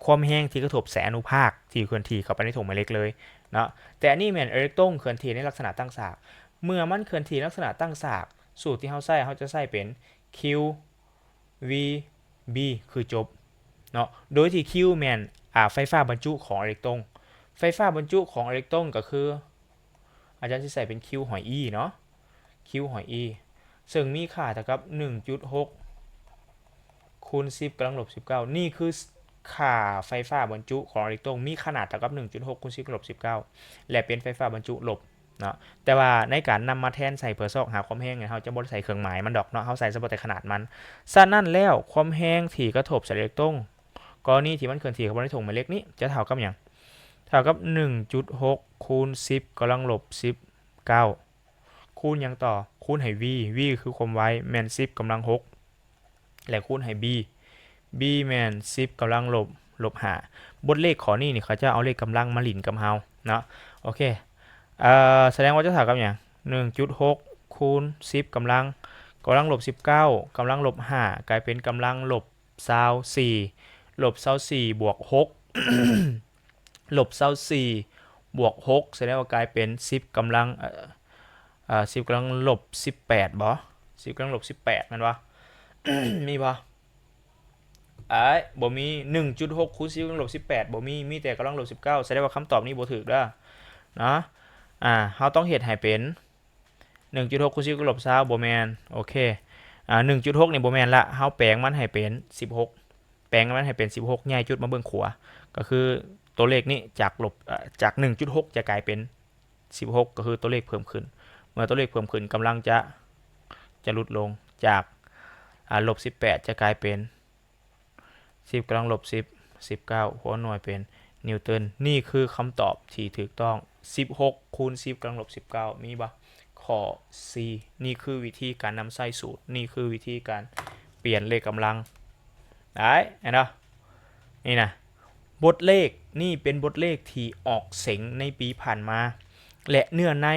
ຄວາມແຮງທີ່ກະທົບໃສ່ອະນຸພາກທີ່ເຄື່ອນທີ່ເຂົ້າໄປໃນຖົງແມ່ເຫຼັກເລີຍເນາະ. ແຕ່ອັນນີ້ແມ່ນເອເລັກຕົງເຄື່ອນທີ່ໃນລັກສະນະຕັ້ງສາກ. ເມື່ອມັນເຄື່ອນທີ່ໃນລັກສະນະຕັ້ງສາກ, ສູດທີ່ເຮົາໃຊ້, ເຮົາຈະໃຊ້ເປັນ Q V B ຄືຈົບເນາະ, ໂດຍທີ່ Q ແມ່ນ ອາ ໄຟຟ້າບັນຈຸຂອງເອເລັກຕົງ. ໄຟຟ້າບັນຈຸຂອງເອເລັກຕົງກໍຄື ອາຈານຊິໃສ່ເປັນ Q ຫອຍ E ເນາະ, Q ຫອຍ E ເຊິ່ງມີຄ່າເທົ່າກັບ ໜຶ່ງຈຸດຫົກ ຄູນ ສິບ ກຳລັງລົບ ສິບເກົ້າ. ນີ້ຄື ຄ່າໄຟຟ້າບັນຈຸຂອງເອເລັກຕົງ ມີຂະໜາດເທົ່າກັບ ໜຶ່ງຈຸດຫົກ ຄູນ ສິບ ກຳລັງລົບ ສິບເກົ້າ ແລະ ເປັນໄຟຟ້າບັນຈຸລົບເນາະ. ແຕ່ວ່າໃນການນຳມາແທນໃສ່ເພື່ອຊອກຫາຄວາມແຮງ ເຮົາຈະບໍ່ໄດ້ໃສ່ເຄື່ອງໝາຍມັນດອກເນາະ, ເຮົາໃສ່ສະເພາະແຕ່ຂະໜາດມັນ. ສະນັ້ນແລ້ວ ຄວາມແຮງທີ່ກະທົບໃສ່ເອເລັກຕົງ ກໍລະນີທີ່ມັນເຄື່ອນທີ່ເຂົ້າມາໃນຖົງແມ່ເຫຼັກນີ້ ຈະເທົ່າກັບຫຍັງ? ເທົ່າກັບ ໜຶ່ງຈຸດຫົກ ຄູນ ສິບ ກຳລັງລົບ ສິບເກົ້າ ຄູນຫຍັງຕໍ່? ຄູນໃຫ້ V, V ຄືຄວາມໄວ ແມ່ນ ສິບ ກຳລັງ ຫົກ ແລະ ຄູນໃຫ້ B, B ແມ່ນ ສິບ ກຳລັງລົບ ລົບ ຫ້າ. ບົດເລກຂໍ້ນີ້ນີ້ ເຂົາເຈົ້າເອົາເລກກຳລັງມາຫຼິ້ນກັບເຮົາເນາະ. ໂອເຄ ເອີ ສະແດງວ່າຈະເທົ່າກັບຫຍັງ? ໜຶ່ງຈຸດຫົກ ຄູນ ສິບ ກຳລັງ ກຳລັງລົບ ສິບເກົ້າ ກຳລັງລົບ ຫ້າ ກາຍເປັນກຳລັງລົບ ຊາວສີ່ ລົບ ຊາວສີ່ ບວກ ຫົກ ລົບ ຊາວສີ່ ບວກ ຫົກ ສະແດງວ່າກາຍເປັນ ສິບ ກຳລັງ ເອີ ເອີ ສິບ ກຳລັງລົບ ສິບແປດ ບໍ່? ສິບ ກຳລັງລົບ ສິບແປດ ແມ່ນບໍ່? ມີບໍ່? ອ້າຍ ບໍ່ມີ. ໜຶ່ງຈຸດຫົກ ຄູນ ສິບ ກຳລັງລົບ ສິບແປດ ບໍ່ມີ, ມີແຕ່ກຳລັງລົບ ສິບເກົ້າ ສະແດງວ່າຄຳຕອບນີ້ບໍ່ຖືກເດີເນາະ. ອ່າ ເຮົາຕ້ອງເຮັດໃຫ້ເປັນ ໜຶ່ງຈຸດຫົກ ຄູນ ສິບ ກຳລັງລົບ ຊາວ ບໍ່ແມ່ນ. ໂອເຄ ອ່າ ໜຶ່ງຈຸດຫົກ ນີ້ບໍ່ແມ່ນລະ, ເຮົາແປງມັນໃຫ້ເປັນ ສິບຫົກ ແປງມັນໃຫ້ເປັນ ສິບຫົກ ຍ້າຍຈຸດມາເບື້ອງຂວາ ກໍຄືຕົວເລກນີ້ຈາກລົບ ເອີ ຈາກ ໜຶ່ງຈຸດຫົກ ຈະກາຍເປັນ ສິບຫົກ ກໍຄືຕົວເລກເພີ່ມຂຶ້ນ. ເມື່ອຕົວເລກເພີ່ມຂຶ້ນ ກຳລັງຈະ ຈະຫຼຸດລົງ ຈາກ ອ່າ ລົບ ສິບແປດ ຈະກາຍເປັນ ສິບ ກຳລັງລົບ ສິບ ສິບເກົ້າ ຫົວໜ່ວຍເປັນນິວຕັນ. ນີ້ຄືຄຳຕອບທີ່ຖືກຕ້ອງ ສິບຫົກ ຄູນ ສິບ ກຳລັງລົບ ສິບເກົ້າ ມີບໍ່? ຂໍ້ C ນີ້ຄືວິທີການນຳໃຊ້ສູດ, ນີ້ຄືວິທີການປ່ຽນເລກກຳລັງ. ໄດ້ ເຫັນບໍ່? ນີ້ນະ ບົດເລກນີ້ເປັນບົດເລກທີ່ອອກເສັງໃນປີຜ່ານມາ ແລະ ເນື້ອໃນ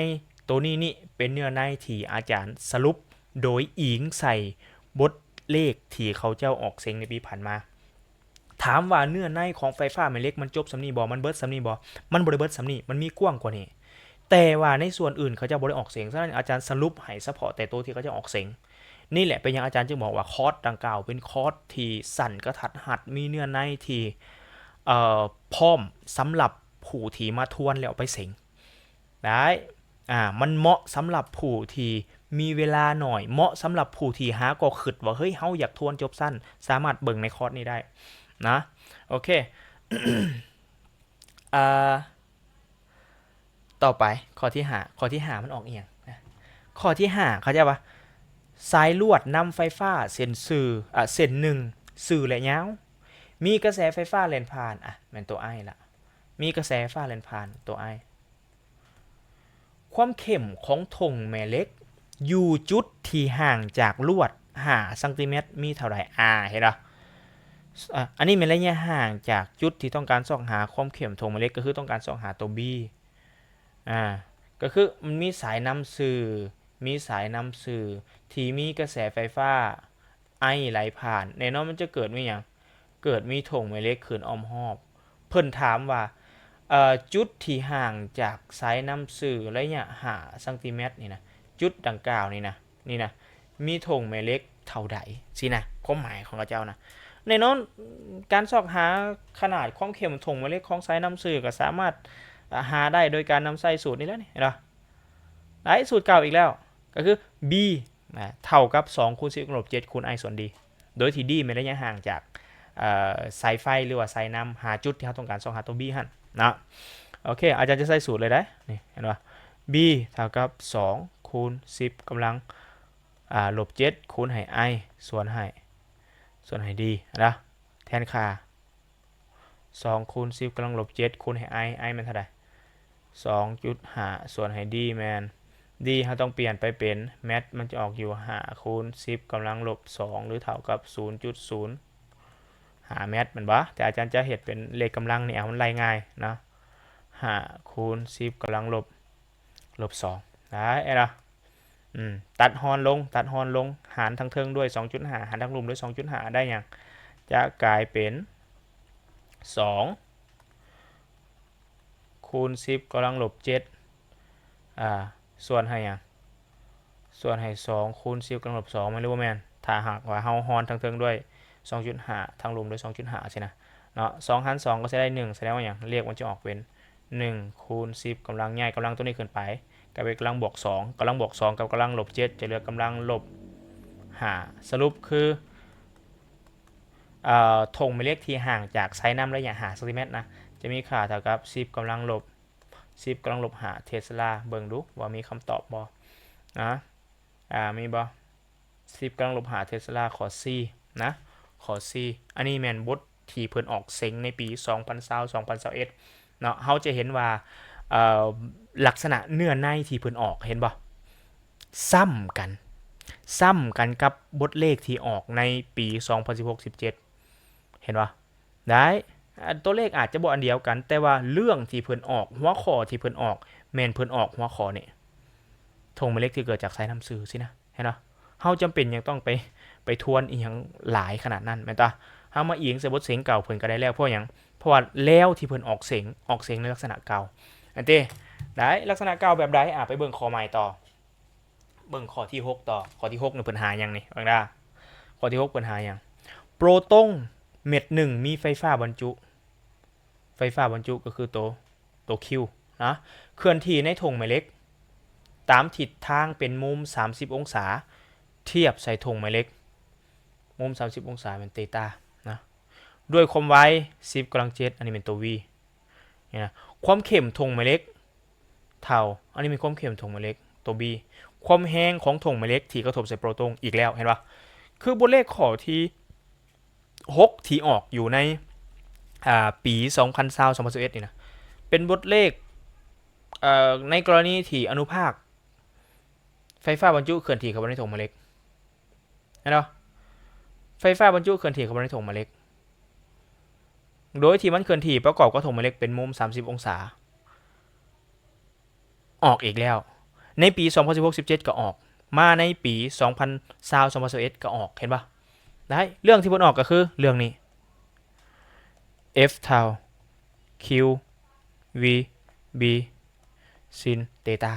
ໂຕນີ້ນີ້ເປັນເນື້ອໃນທີ່ອາຈານສະຫຼຸບໂດຍອີງໃສ່ບົດເລກທີ່ເຂົາເຈົ້າອອກເສັງໃນປີຜ່ານມາ. ຖາມວ່າເນື້ອໃນຂອງໄຟຟ້າແມ່ເຫຼັກມັນຈົບສ່ຳນີ້ບໍ່? ມັນເບິດສ່ຳນີ້ບໍ່? ມັນບໍ່ໄດ້ເບິດສ່ຳນີ້, ມັນມີກວ້າງກວ່ານີ້. ແຕ່ວ່າໃນສ່ວນອື່ນເຂົາເຈົ້າບໍ່ໄດ້ອອກເສັງ, ສະນັ້ນອາຈານສະຫຼຸບໃຫ້ສະເພາະແຕ່ໂຕທີ່ເຂົາເຈົ້າອອກເສັງ. ນີ້ແຫຼະເປັນຫຍັງອາຈານຈຶ່ງບອກວ່າຄອດດັ່ງກ່າວເປັນຄອດທີ່ສັ້ນກະທັດຮັດ, ມີເນື້ອໃນທີ່ ເອີ ພ້ອມສຳລັບຜູ້ທີ່ມາທວນແລ້ວເອົາໄປເສັງໄດ້. ອ່າ ມັນເໝາະສຳລັບຜູ້ທີ່ມີເວລາໜ້ອຍ, ເໝາະສຳລັບຜູ້ທີ່ຫາກໍຄິດວ່າ ເຮີ້ຍ ເຮົາຢາກທວນຈົບຊັ້ນ, ສາມາດເບິ່ງໃນຄອດນີ້ໄດ້ນະ. ໂອເຄ ອ່າ ຕໍ່ໄປຂໍ້ທີຫ້າ, ຂໍ້ທີຫ້າມັນອອກອີ່ຫຍັງນະ? ຂໍ້ທີຫ້າ ເຂົາເຈົ້າວ່າ ສາຍລວດນຳໄຟຟ້າເສັ້ນຊື່ ອາ ເສັ້ນໜຶ່ງຊື່ ແລະ ຍາວ ມີກະແສໄຟຟ້າແລ່ນຜ່ານ, ອາ ແມ່ນຕົວ I ລະ, ມີກະແສໄຟຟ້າແລ່ນຜ່ານ, ຕົວ I. ຄວາມເຂັ້ມຂອງຖົງແມ່ເຫຼັກຢູ່ຈຸດທີ່ຫ່າງຈາກລວດຫ້າຊັງຕີແມັດມີເທົ່າໃດ? ອາ ເຫັນບໍ່? ອາ ອັນນີ້ແມ່ນໄລຍະຫ່າງຈາກຈຸດທີ່ຕ້ອງການຊອກຫາຄວາມເຂັ້ມຖົງແມ່ເຫຼັກ, ກໍຄືຕ້ອງການຊອກຫາຕົວ B. ອາ ກໍຄືມັນມີສາຍນຳຊື່, ມີສາຍນຳຊື່ທີ່ມີກະແສໄຟຟ້າ ໄອໄຫຼຜ່ານ ແນ່ນອນມັນຈະເກີດມີຫຍັງ? ເກີດມີຖົງແມ່ເຫຼັກຂຶ້ນອ້ອມຮອບ. ເພິ່ນຖາມວ່າ ເອີ ຈຸດທີ່ຫ່າງຈາກສາຍນ້ຳຊື່ໄລຍະຫ້າຊັງຕີແມັດນີ້ນະ ຈຸດດັ່ງກ່າວນີ້ນະ ນີ້ນະ ມີຖົງແມ່ເຫຼັກເທົ່າໃດ? ຊີ້ນະ ຄວາມໝາຍຂອງເຂົາເຈົ້ານະ. ແນ່ນອນ ການຊອກຫາຂະໜາດຄວາມເຂັ້ມຖົງແມ່ເຫຼັກຂອງສາຍນ້ຳຊື່ ກໍສາມາດ ອາ ຫາໄດ້ໂດຍການນຳໃຊ້ສູດນີ້ແຫຼະນີ້ ເຫັນບໍ່? ໄດ້ສູດເກົ່າອີກແລ້ວ ກໍຄື B ນະ ເທົ່າກັບສອງຄູນສິບກຳລັງລົບເຈັດຄູນ I ສ່ວນ D ໂດຍທີ່ D ແມ່ນໄລຍະຫ່າງຈາກ ເອີ ສາຍໄຟ ຫຼືວ່າສາຍນ້ຳ ຫາຈຸດທີ່ເຮົາຕ້ອງການຊອກຫາຕົວ B ຫັ້ນເນາະ. ໂອເຄ ອາຈານຈະໃສ່ສູດເລີຍເດ້ ນີ້ ເຫັນບໍ່? B ເທົ່າກັບສອງຄູນສິບກຳລັງ ອາ ລົບເຈັດ ຄູນໃຫ້ I ສ່ວນໃຫ້ ສ່ວນໃຫ້ D ນະ ແທນຄ່າ ສອງຄູນສິບກຳລັງລົບເຈັດ ຄູນໃຫ້ I I ແມ່ນເທົ່າໃດ? ສອງຈຸດຫ້າ ສ່ວນໃຫ້ D ແມ່ນ D ເຮົາຕ້ອງປ່ຽນໄປເປັນແມັດ ມັນຈະອອກຢູ່ຫ້າຄູນສິບກຳລັງລົບສອງ ຫຼືເທົ່າກັບສູນຈຸດສູນຫ້າແມັດ ແມ່ນບໍ່? ແຕ່ອາຈານຈະເຮັດເປັນເລກກຳລັງນີ້ ເອົາມັນໄລ່ງ່າຍເນາະ ຫ້າຄູນສິບກຳລັງລົບ ລົບສອງ ໄດ້ແລ້ວ ອືມ ຕັດຮອນລົງ ຕັດຮອນລົງ ຫານທາງເທິງດ້ວຍສອງຈຸດຫ້າ ຫານທາງລຸ່ມດ້ວຍສອງຈຸດຫ້າ ໄດ້ຫຍັງ? ຈະກາຍເປັນສອງຄູນສິບກຳລັງລົບເຈັດ ອ່າ ສ່ວນໃຫ້ຫຍັງ? ສ່ວນໃຫ້ສອງຄູນສິບກຳລັງລົບສອງ ແມ່ນຫຼືບໍ່ແມ່ນ? ຖ້າຫາກວ່າເຮົາຮອນທາງເທິງດ້ວຍສອງຈຸດຫ້າ ທາງລຸ່ມດ້ວຍສອງຈຸດຫ້າ ຊີ້ນະ ເນາະ ສອງຫານສອງກໍຊິໄດ້ໜຶ່ງ ສະແດງວ່າຫຍັງ? ລຽກມັນຈະອອກເປັນ ໜຶ່ງຄູນສິບກຳລັງ ຍ້າຍກຳລັງຕົວນີ້ຂຶ້ນໄປ ກາຍເປັນກຳລັງບວກສອງ ກຳລັງບວກສອງກັບກຳລັງລົບເຈັດ ຈະເຫຼືອກຳລັງລົບຫ້າ ສະຫຼຸບຄື ເອີ ຖົງແມ່ເຫຼັກທີ່ຫ່າງຈາກສາຍນ້ຳໄລຍະຫ້າຊັງຕີແມັດນະ ຈະມີຄ່າເທົ່າກັບສິບກຳລັງລົບ ສິບກຳລັງລົບຫ້າເທສລາ ເບິ່ງດູວ່າມີຄຳຕອບບໍ່ນະ ອ່າ ມີບໍ່? ສິບກຳລັງລົບຫ້າເທສລາ ຂໍ້ C ນະ ຂໍ້ C ອັນນີ້ແມ່ນບົດທີ່ເພິ່ນອອກເສັງໃນປີສອງພັນຊາວ ສອງພັນຊາວເອັດເນາະ ເຮົາຈະເຫັນວ່າ ເອີ ລັກສະນະເນື້ອໃນທີ່ເພິ່ນອອກ ເຫັນບໍ່? ຊ້ຳກັນ ຊ້ຳກັນກັບບົດເລກທີ່ອອກໃນປີສອງພັນສິບຫົກ ສິບເຈັດ ເຫັນບໍ່? ໄດ້ ອາ ຕົວເລກອາດຈະບໍ່ອັນດຽວກັນ ແຕ່ວ່າເລື່ອງທີ່ເພິ່ນອອກ ຫົວຂໍ້ທີ່ເພິ່ນອອກ ແມ່ນເພິ່ນອອກຫົວຂໍ້ນີ້ ຖົງແມ່ເຫຼັກທີ່ເກີດຈາກສາຍນ້ຳຊື່ຊີ້ນະ ເຫັນບໍ່? ເຮົາຈຳເປັນຫຍັງຕ້ອງໄປ ໄປທວນອີ່ຫຍັງຫຼາຍຂະໜາດນັ້ນ ແມ່ນຕາ? ເຮົາມາອີງໃສ່ບົດເສັງເກົ່າເພິ່ນກໍໄດ້ແລ້ວ ເພາະຫຍັງ? ເພາະວ່າແລ້ວທີ່ເພິ່ນອອກເສັງ ອອກເສັງໃນລັກສະນະເກົ່າ ອັນເຕ ໄດ້ ລັກສະນະເກົ່າແບບໃດ? ອາ ໄປເບິ່ງຂໍ້ໃໝ່ຕໍ່ ເບິ່ງຂໍ້ທີຫົກຕໍ່ ຂໍ້ທີຫົກນີ້ເພິ່ນຫາຫຍັງນີ້? ເບິ່ງດາ ຂໍ້ທີຫົກເພິ່ນຫາຫຍັງ? ໂປຣຕົງເມັດໜຶ່ງມີໄຟຟ້າບັນຈຸ ໄຟຟ້າບັນຈຸກໍຄືໂຕ ໂຕ Q ນະ ເຄື່ອນທີ່ໃນຖົງແມ່ເຫຼັກຕາມທິດທາງເປັນມຸມສາມສິບອົງສາ ທຽບໃສ່ຖົງແມ່ເຫຼັກ ມຸມສາມສິບອົງສາແມ່ນເຕຕານະ ດ້ວຍຄວາມໄວສິບກຳລັງເຈັດ ອັນນີ້ແມ່ນໂຕ V ນີ້ນະ ຄວາມເຂັ້ມຖົງແມ່ເຫຼັກເທົ່າ ອັນນີ້ແມ່ນຄວາມເຂັ້ມຖົງແມ່ເຫຼັກ ໂຕ B ຄວາມແຮງຂອງຖົງແມ່ເຫຼັກທີ່ກະທົບໃສ່ໂປຣຕົງ ອີກແລ້ວ ເຫັນບໍ່? ຄືບົດເລກຂໍ້ທີຫົກທີ່ອອກຢູ່ໃນ ອ່າ ປີສອງພັນຊາວ ສອງພັນຊາວເອັດນີ້ນະ ເປັນບົດເລກ ເອີ ໃນກໍລະນີທີ່ອະນຸພາກໄຟຟ້າບັນຈຸເຄື່ອນທີ່ເຂົ້າໄປໃນຖົງແມ່ເຫຼັກ ເຫັນບໍ່? ໄຟຟ້າບັນຈຸເຄື່ອນທີ່ເຂົ້າໄປໃນຖົງແມ່ເຫຼັກ ໂດຍທີ່ມັນເຄື່ອນທີ່ປະກອບກັບຖົງແມ່ເຫຼັກເປັນມຸມສາມສິບອົງສາ ອອກອີກແລ້ວ ໃນປີສອງພັນສິບຫົກ ສິບເຈັດກໍອອກ ມາໃນປີສອງພັນຊາວ ສອງພັນຊາວເອັດກໍອອກ ເຫັນບໍ່? ໄດ້ ເລື່ອງທີ່ເພິ່ນອອກກໍຄືເລື່ອງນີ້ F ເທົ່າ Q V B sin ເຕຕາ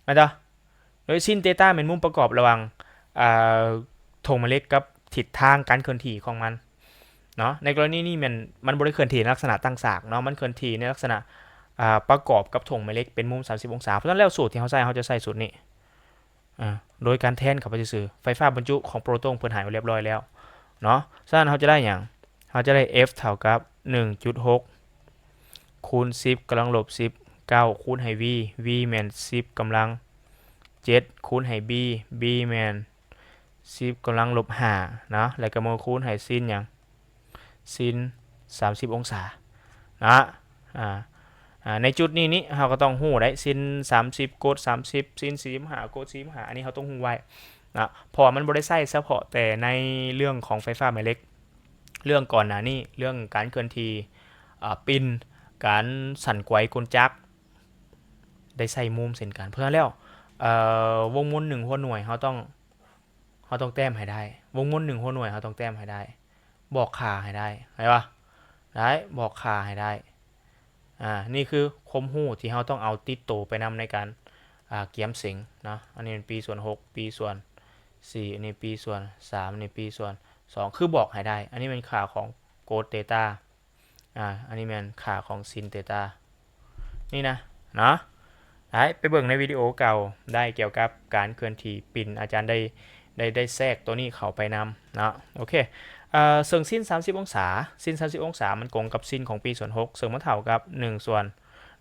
ແມ່ນບໍ່? ໂດຍ sin ເຕຕາແມ່ນມຸມປະກອບລະຫວ່າງ ອ່າ ຖົງແມ່ເຫຼັກກັບທິດທາງການເຄື່ອນທີ່ຂອງມັນເນາະ ໃນກໍລະນີນີ້ແມ່ນມັນບໍ່ໄດ້ເຄື່ອນທີ່ໃນລັກສະນະຕັ້ງສາກເນາະ ມັນເຄື່ອນທີ່ໃນລັກສະນະ ອ່າ ປະກອບກັບຖົງແມ່ເຫຼັກເປັນມຸມສາມສິບອົງສາ ເພາະສະນັ້ນແລ້ວ ສູດທີ່ເຮົາໃຊ້ ເຮົາຈະໃຊ້ສູດນີ້ ອ່າ ໂດຍການແທນເຂົ້າໄປຊື່ໆ ໄຟຟ້າບັນຈຸຂອງໂປຣຕົງເພິ່ນໃຫ້ໄວ້ລຽບຮ້ອຍແລ້ວເນາະ ສະນັ້ນເຮົາຈະໄດ້ຫຍັງ? ເຮົາຈະໄດ້ F ເທົ່າກັບໜຶ່ງຈຸດຫົກ ຄູນສິບກຳລັງລົບສິບເກົ້າ ຄູນໃຫ້ V V ແມ່ນສິບກຳລັງເຈັດ ຄູນໃຫ້ B B ແມ່ນສິບກຳລັງລົບຫ້າເນາະ ແລ້ວກໍມາຄູນໃຫ້ sin ຫຍັງ? sin ສາມສິບອົງສາເນາະ ອ່າ ອ່າ ໃນຈຸດນີ້ນີ້ ເຮົາກໍຕ້ອງຮູ້ໄດ໋ sin ສາມສິບ cos ສາມສິບ sin ສີ່ສິບຫ້າ cos ສີ່ສິບຫ້າ ອັນນີ້ເຮົາຕ້ອງຮູ້ໄວ້ເນາະ ເພາະວ່າມັນບໍ່ໄດ້ໃຊ້ສະເພາະແຕ່ໃນເລື່ອງຂອງໄຟຟ້າແມ່ເຫຼັກ ເລື່ອງກ່ອນໜ້ານີ້ ເລື່ອງການເຄື່ອນທີ່ ອ່າ ປິ່ນ ການສັ່ນໄກວກົນຈັກ ໄດ້ໃຊ້ມຸມເຊັ່ນກັນ ເພາະສະນັ້ນແລ້ວ ເອີ ວົງມົນໜຶ່ງຫົວໜ່ວຍ ເຮົາຕ້ອງ ເຮົາຕ້ອງແຕ້ມໃຫ້ໄດ້ ວົງມົນໜຶ່ງຫົວໜ່ວຍ ເຮົາຕ້ອງແຕ້ມໃຫ້ໄດ້ ບອກຄ່າໃຫ້ໄດ້ ເຫັນບໍ່? ໄດ້ ບອກຄ່າໃຫ້ໄດ້. ອາ ນີ້ຄືຄວາມຮູ້ທີ່ເຮົາຕ້ອງເອົາຕິດໂຕໄປນຳໃນການ ອາ ກຽມເສັງເນາະ. ອັນນີ້ເປັນປີສ່ວນຫົກ ປີສ່ວນສີ່ ອັນນີ້ປີສ່ວນສາມ ອັນນີ້ປີສ່ວນສອງ ຄືບອກໃຫ້ໄດ້. ອັນນີ້ແມ່ນຄ່າຂອງ growth theta ອາ ອັນນີ້ແມ່ນຄ່າຂອງ sin theta ນີ້ນະເນາະ. ໄດ້ ໄປເບິ່ງໃນວິດີໂອເກົ່າໄດ້ ກ່ຽວກັບການເຄື່ອນທີ່ປິນ ອາຈານໄດ້ ໄດ້ ໄດ້ແຊກໂຕນີ້ເຂົ້າໄປນຳເນາະ. ໂອເຄ ເອີ ເຊິ່ງ sin ສາມສິບອົງສາ sin ສາມສິບອົງສາ ມັນກົງກັບ sin ຂອງປີສ່ວນຫົກ ເຊິ່ງມັນເທົ່າກັບໜຶ່ງສ່ວນ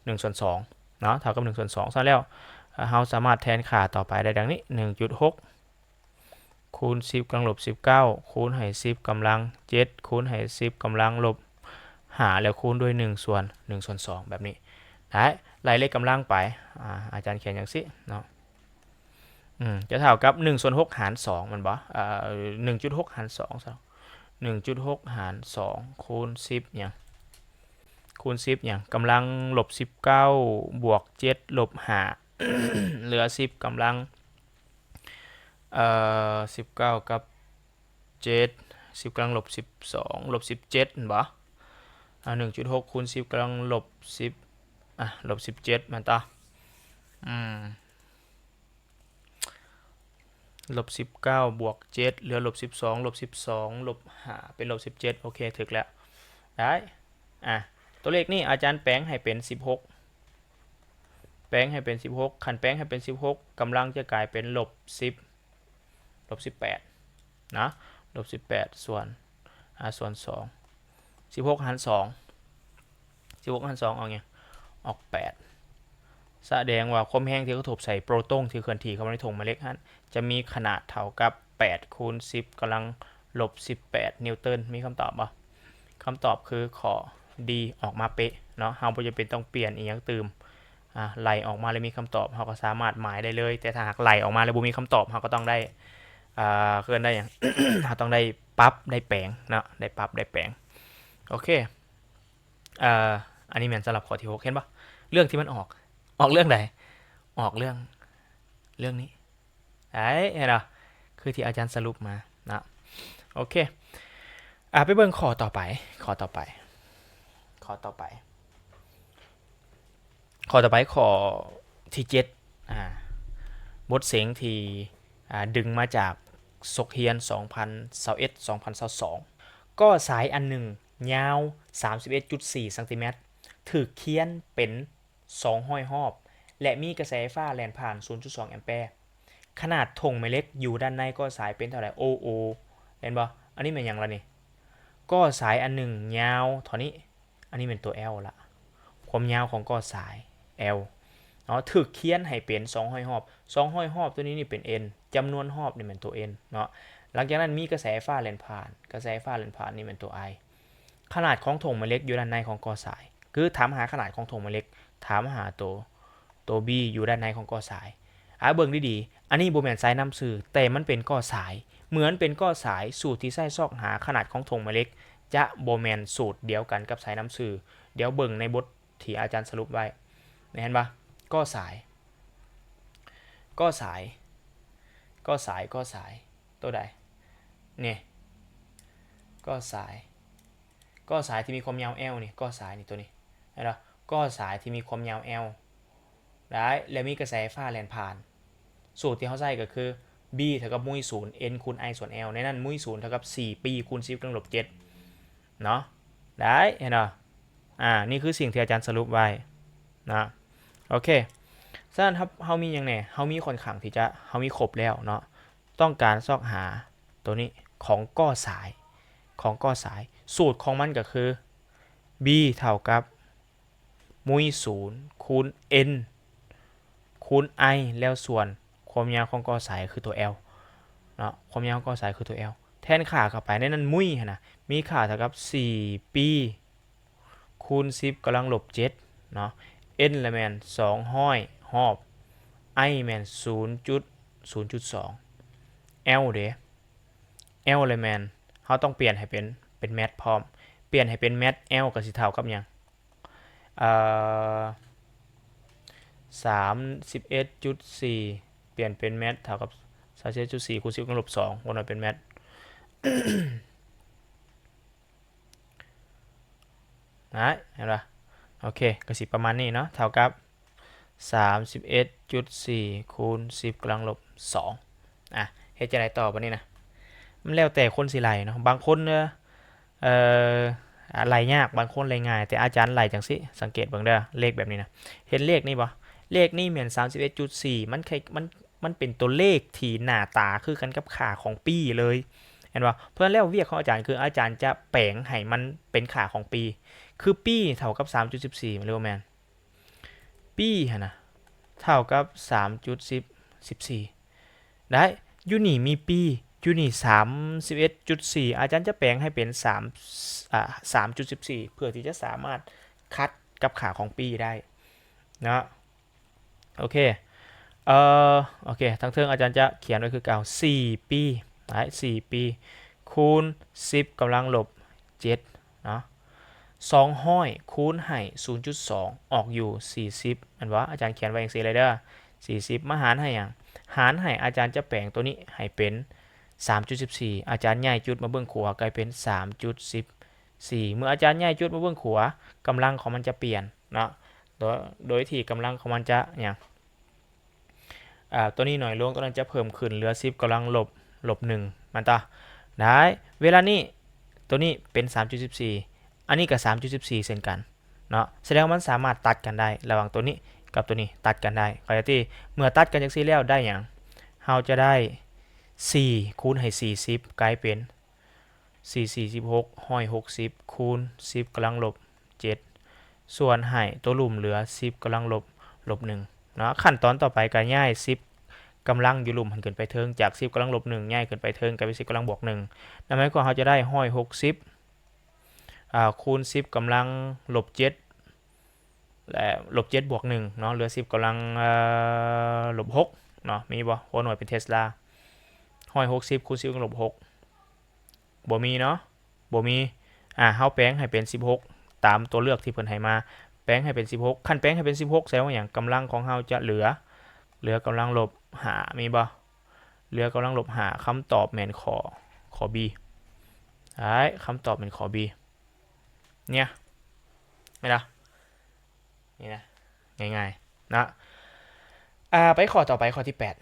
ໜຶ່ງສ່ວນສອງເນາະ ເທົ່າກັບໜຶ່ງສ່ວນສອງ. ຊັ້ນແລ້ວ ເຮົາສາມາດແທນຄ່າຕໍ່ໄປໄດ້ດັ່ງນີ້ ໜຶ່ງຈຸດຫົກ ຄູນສິບກຳລັງລົບສິບເກົ້າ ຄູນໃຫ້ສິບກຳລັງເຈັດ ຄູນໃຫ້ສິບກຳລັງລົບຫ້າ ແລ້ວຄູນດ້ວຍໜຶ່ງສ່ວນ ໜຶ່ງສ່ວນສອງ ແບບນີ້. ໄດ້ ໄລ່ເລກກຳລັງໄປ ອາ ອາຈານຂຽນຈັ່ງຊີ້ເນາະ ອືມ ຈະເທົ່າກັບໜຶ່ງສ່ວນຫົກຫານສອງ ແມ່ນບໍ່? ເອີ ໜຶ່ງຈຸດຫົກຫານສອງ ໜຶ່ງຈຸດຫົກຫານສອງ ຄູນສິບຫຍັງ ຄູນສິບຫຍັງ ກຳລັງລົບສິບເກົ້າ ບວກເຈັດ ລົບຫ້າ ເຫຼືອສິບກຳລັງ ເອີ ສິບເກົ້າກັບເຈັດ ສິບກຳລັງລົບສິບສອງ ລົບສິບເຈັດ ແມ່ນບໍ່? ອາ ໜຶ່ງຈຸດຫົກຄູນສິບກຳລັງລົບສິບ ອາ ລົບສິບເຈັດ ແມ່ນຕາ ອືມ ລົບສິບເກົ້າ ບວກເຈັດ ເຫຼືອລົບສິບສອງ ລົບສິບສອງ ລົບຫ້າ ເປັນລົບສິບເຈັດ ໂອເຄ ຖືກແລ້ວ ໄດ້. ອາ ຕົວເລກນີ້ອາຈານແປງໃຫ້ເປັນສິບຫົກ ແປງໃຫ້ເປັນສິບຫົກ ຄັນແປງໃຫ້ເປັນສິບຫົກ ກຳລັງຈະກາຍເປັນລົບສິບ ລົບສິບແປດນະ ລົບສິບແປດ ສ່ວນ ອາ ສ່ວນສອງ ສິບຫົກຫານສອງ ສິບຫົກຫານສອງອອກຫຍັງ? ອອກແປດ ສະແດງວ່າຄວາມແຮງທີ່ກະທົບໃສ່ໂປຣຕອນທີ່ເຄື່ອນທີ່ເຂົ້າມາໃນຖົງແມ່ເຫຼັກຫັ້ນ ຈະມີຂະໜາດເທົ່າກັບແປດຄູນສິບກຳລັງລົບສິບແປດນິວຕັນ. ມີຄຳຕອບບໍ່? ຄຳຕອບຄືຂໍ້ D ອອກມາເປະເນາະ. ເຮົາບໍ່ຈຳເປັນຕ້ອງປ່ຽນອີ່ຫຍັງຕື່ມ ອາ ໄລ່ອອກມາແລ້ວມີຄຳຕອບ ເຮົາກໍສາມາດໝາຍໄດ້ເລີຍ. ແຕ່ຖ້າຫາກໄລ່ອອກມາແລ້ວບໍ່ມີຄຳຕອບ ເຮົາກໍຕ້ອງໄດ້ ອາ ເອີ້ນໄດ້ຫຍັງ? ເຮົາຕ້ອງໄດ້ປັບໄດ້ແປງເນາະ ໄດ້ປັບໄດ້ແປງ. ໂອເຄ ເອີ ອັນນີ້ແມ່ນສຳລັບຂໍ້ທີຫົກ ເຫັນບໍ່? ເລື່ອງທີ່ມັນອອກ ອອກເລື່ອງໃດ? ອອກເລື່ອງ ເລື່ອງນີ້ ໄດ້ ເຫັນບໍ່? ຄືທີ່ອາຈານສະຫຼຸບມາເນາະ. ໂອເຄ ອາ ໄປເບິ່ງຂໍ້ຕໍ່ໄປ ຂໍ້ຕໍ່ໄປ ຂໍ້ຕໍ່ໄປ ຂໍ້ຕໍ່ໄປ ຂໍ້ທີເຈັດ ອາ ບົດເສັງທີ່ ອາ ດຶງມາຈາກສົກຮຽນສອງພັນຊາວເອັດ ສອງພັນຊາວສອງ. ກໍສາຍອັນໜຶ່ງຍາວສາມສິບເອັດຈຸດສີ່ຊັງຕີແມັດ ຖືກຄຽນເປັນສອງຮ້ອຍຮອບ ແລະ ມີກະແສໄຟຟ້າແລ່ນຜ່ານສູນຈຸດສອງແອມແປ. ຂະໜາດຖົງແມ່ເຫຼັກຢູ່ດ້ານໃນກໍສາຍເປັນເທົ່າໃດ? ໂອ ໂອ ແມ່ນບໍ່? ອັນນີ້ແມ່ນຫຍັງລະນີ້? ກໍສາຍອັນໜຶ່ງຍາວເທົ່ານີ້ ອັນນີ້ແມ່ນຕົວ L ລະ ຄວາມຍາວຂອງກໍສາຍ L ເນາະ ຖືກຄຽນໃຫ້ເປັນສອງຮ້ອຍຮອບ ສອງຮ້ອຍຮອບ ຕົວນີ້ນີ້ເປັນ N ຈຳນວນຮອບນີ້ແມ່ນຕົວ N ເນາະ. ຫຼັງຈາກນັ້ນມີກະແສໄຟຟ້າແລ່ນຜ່ານ ກະແສໄຟຟ້າແລ່ນຜ່ານນີ້ແມ່ນຕົວ I. ຂະໜາດຂອງຖົງແມ່ເຫຼັກຢູ່ດ້ານໃນຂອງກໍສາຍ ຄືຖາມຫາຂະໜາດຂອງຖົງແມ່ເຫຼັກ ຖາມຫາໂຕ ໂຕ B ຢູ່ດ້ານໃນຂອງກໍສາຍ. ອາ ເບິ່ງດີໆ ອັນນີ້ບໍ່ແມ່ນສາຍນຳຊື່ ແຕ່ມັນເປັນກໍສາຍ. ເມື່ອມັນເປັນກໍສາຍ ສູດທີ່ໃຊ້ຊອກຫາຂະໜາດຂອງຖົງແມ່ເຫຼັກ ຈະບໍ່ແມ່ນສູດດຽວກັນກັບສາຍນຳຊື່. ດຽວເບິ່ງໃນບົດທີ່ອາຈານສະຫຼຸບໄວ້ ເຫັນບໍ່? ກໍສາຍ ກໍສາຍ ກໍສາຍ ກໍສາຍ ໂຕໃດ? ນີ້ ກໍສາຍ ກໍສາຍທີ່ມີຄວາມຍາວ L ນີ້ ກໍສາຍນີ້ ໂຕນີ້ ເຫັນບໍ່? ກໍສາຍທີ່ມີຄວາມຍາວ L ໄດ້ ແລ້ວມີກະແສໄຟຟ້າແລ່ນຜ່ານ. ສູດທີ່ເຮົາໃຊ້ກໍຄື B ເທົ່າກັບມຸ້ຍສູນ N ຄູນ I ສ່ວນ L ໃນນັ້ນມຸ້ຍສູນເທົ່າກັບສີ່ປີຄູນສິບກຳລັງລົບເຈັດເນາະ. ໄດ້ ເຫັນບໍ່? ອາ ນີ້ຄືສິ່ງທີ່ອາຈານສະຫຼຸບໄວ້ເນາະ. ໂອເຄ ສະນັ້ນເຮົາ ເຮົາມີຫຍັງແດ່? ເຮົາມີຂ້ອນຂ້າງທີ່ຈະ ເຮົາມີຄົບແລ້ວເນາະ. ຕ້ອງການຊອກຫາໂຕນີ້ຂອງກໍສາຍ ຂອງກໍສາຍ ສູດຂອງມັນກໍຄື B ເທົ່າກັບມຸ້ຍສູນຄູນ N ຄູນ I ແລ້ວສ່ວນຄວາມຍາວຂອງກໍສາຍຄືຕົວ L ເນາະ ຄວາມຍາວຂອງກໍສາຍຄືຕົວ L ແທນຄ່າເຂົ້າໄປໃນນັ້ນ ມຸ້ຍຫັ້ນນະ ມີຄ່າເທົ່າກັບສີ່ປີ ຄູນສິບກຳລັງລົບເຈັດເນາະ N ລະແມ່ນສອງຮ້ອຍຮອບ I ແມ່ນສູນຈຸດສູນຈຸດສອງ L ເດ L ລະແມ່ນ ເຮົາຕ້ອງປ່ຽນໃຫ້ເປັນ ເປັນແມັດພ້ອມ ປ່ຽນໃຫ້ເປັນແມັດ L ກໍຊິເທົ່າກັບຫຍັງ? ເອີ ສາມສິບເອັດຈຸດສີ່ ປ່ຽນເປັນແມັດເທົ່າກັບສ ສາມສິບເອັດຈຸດສີ່ ຄູນ ສິບກຳລັງລົບສອງ ບໍ່ນ້ອຍເປັນແມັດ ນະ ເຫັນບໍ່? ໂອເຄ ກໍຊິປະມານນີ້ເນາະ ເທົ່າກັບ ສາມສິບເອັດຈຸດສີ່ ຄູນ ສິບກຳລັງລົບສອງ ອ່ະ ເຮັດຈັ່ງໃດຕໍ່ບັດນີ້ນະ? ມັນແລ້ວແຕ່ຄົນຊິໄລ່ເນາະ ບາງຄົນ ເອີ ເອີ ອ່າ ໄລ່ຍາກ ບາງຄົນໄລ່ງ່າຍ ແຕ່ອາຈານໄລ່ຈັ່ງຊີ້ ສັງເກດເບິ່ງເດີ ເລກແບບນີ້ນະ ເຫັນເລກນີ້ບໍ່? ເລກນີ້ແມ່ນ ສາມສິບເອັດຈຸດສີ່ ມັນ ມັນ ມັນເປັນຕົວເລກທີ່ໜ້າຕາຄືກັນກັບຄ່າຂອງປີເລີຍ ເຫັນບໍ່? ເພາະນັ້ນແລ້ວວຽກຂອງອາຈານຄືອາຈານຈະແປງໃຫ້ມັນເປັນຄ່າຂອງປີ ຄືປີເທົ່າກັບ ສາມຈຸດສິບສີ່ ແມ່ນຫຼືບໍ່ແມ່ນ? ປີຫັ້ນນະ ເທົ່າກັບ ສາມຈຸດສິບສີ່ ໄດ້ ຢູ່ນີ້ມີປີ ຢູ່ນີ້ ສາມສິບເອັດຈຸດສີ່ ອາຈານຈະແປງໃຫ້ເປັນ ສາມ ອ່າ ສາມຈຸດສິບສີ່ ເພື່ອທີ່ຈະສາມາດຂັດກັບຄ່າຂອງປີໄດ້ເນາະ ໂອເຄ ເອີ ໂອເຄ ທາງເທິງອາຈານຈະຂຽນໄວ້ຄືເກົ່າ ສີ່ປີ ໄດ້ ສີ່ປີ ຄູນ ສິບກຳລັງລົບເຈັດເນາະ ສອງຮ້ອຍຄູນໃຫ້ ສູນຈຸດສອງ ອອກຢູ່ ສີ່ສິບ ແມ່ນບໍ່? ອາຈານຂຽນໄວ້ຈັ່ງຊີ້ເລີຍເດີ ສີ່ສິບ ມາຫານໃຫ້ຫຍັງ? ຫານໃຫ້ ອາຈານຈະແປງໂຕນີ້ໃຫ້ເປັນ ສາມຈຸດສິບສີ່ ອາຈານຍ້າຍຈຸດມາເບື້ອງຂວາ ກາຍເປັນ ສາມຈຸດສິບສີ່ ເມື່ອອາຈານຍ້າຍຈຸດມາເບື້ອງຂວາ ກຳລັງຂອງມັນຈະປ່ຽນເນາະ ໂດຍ ໂດຍທີ່ກຳລັງຂອງມັນຈະຫຍັງ? ອ່າ ໂຕນີ້ໜ້ອຍລົງ ໂຕນັ້ນຈະເພີ່ມຂຶ້ນເຫຼືອ ສິບກຳລັງລົບ ລົບໜຶ່ງ ແມ່ນຕາ? ໄດ້ ເວລານີ້ ໂຕນີ້ເປັນ ສາມຈຸດສິບສີ່ ອັນນີ້ກໍ ສາມຈຸດສິບສີ່ ເຊັ່ນກັນເນາະ ສະແດງວ່າມັນສາມາດຕັດກັນໄດ້ ລະຫວ່າງໂຕນີ້ກັບໂຕນີ້ ຕັດກັນໄດ້ ເຂົ້າໃຈຕິ? ເມື່ອຕັດກັນຈັ່ງຊີ້ແລ້ວໄດ້ຫຍັງ? ເຮົາຈະໄດ້ ສີ່ ຄູນໃຫ້ ສີ່ສິບ ກາຍເປັນ ສີ່ສີ່ສິບຫົກ ຮ້ອຍຫົກສິບ ຄູນ ສິບກຳລັງລົບເຈັດ ສ່ວນໃຫ້ໂຕລຸ່ມເຫຼືອ ສິບກຳລັງລົບ ລົບໜຶ່ງເນາະ ຂັ້ນຕອນຕໍ່ໄປກໍຍ້າຍ ສິບກຳລັງຢູ່ລຸ່ມຫັ້ນຂຶ້ນໄປເທິງ ຈາກ ສິບກຳລັງລົບໜຶ່ງ ຍ້າຍຂຶ້ນໄປເທິງ ກາຍເປັນ ສິບກຳລັງບວກໜຶ່ງ ນັ້ນໝາຍຄວາມເຮົາຈະໄດ້ ຮ້ອຍຫົກສິບ ອ່າ ຄູນ ສິບກຳລັງລົບເຈັດ ແລະ ລົບເຈັດບວກໜຶ່ງເນາະ ເຫຼືອ ສິບກຳລັງ ເອີ ລົບຫົກເນາະ ມີບໍ່? ຫົວໜ່ວຍເປັນເທສລາ ຮ້ອຍຫົກສິບ ຄູນ ສິບກຳລັງລົບຫົກ ບໍ່ມີເນາະ ບໍ່ມີ ອ່າ ເຮົາແປງໃຫ້ເປັນ ສິບຫົກ ຕາມຕົວເລືອກທີ່ເພິ່ນໃຫ້ມາ ແປງໃຫ້ເປັນ ສິບຫົກ ຄັນແປງໃຫ້ເປັນ ສິບຫົກ ສະແດງວ່າຫຍັງ? ກຳລັງຂອງເຮົາຈະເຫຼືອ ເຫຼືອກຳລັງລົບຫ້າ ມີບໍ່? ເຫຼືອກຳລັງລົບຫ້າ ຄຳຕອບແມ່ນຂໍ້ ຂໍ້ B ໄດ້ ຄຳຕອບແມ່ນຂໍ້ B ເນຍ ແມ່ນລະ? ນີ້ນະ ງ່າຍໆເນາະ ອ່າ ໄປຂໍ້ຕໍ່ໄປ ຂໍ້ທີແປດ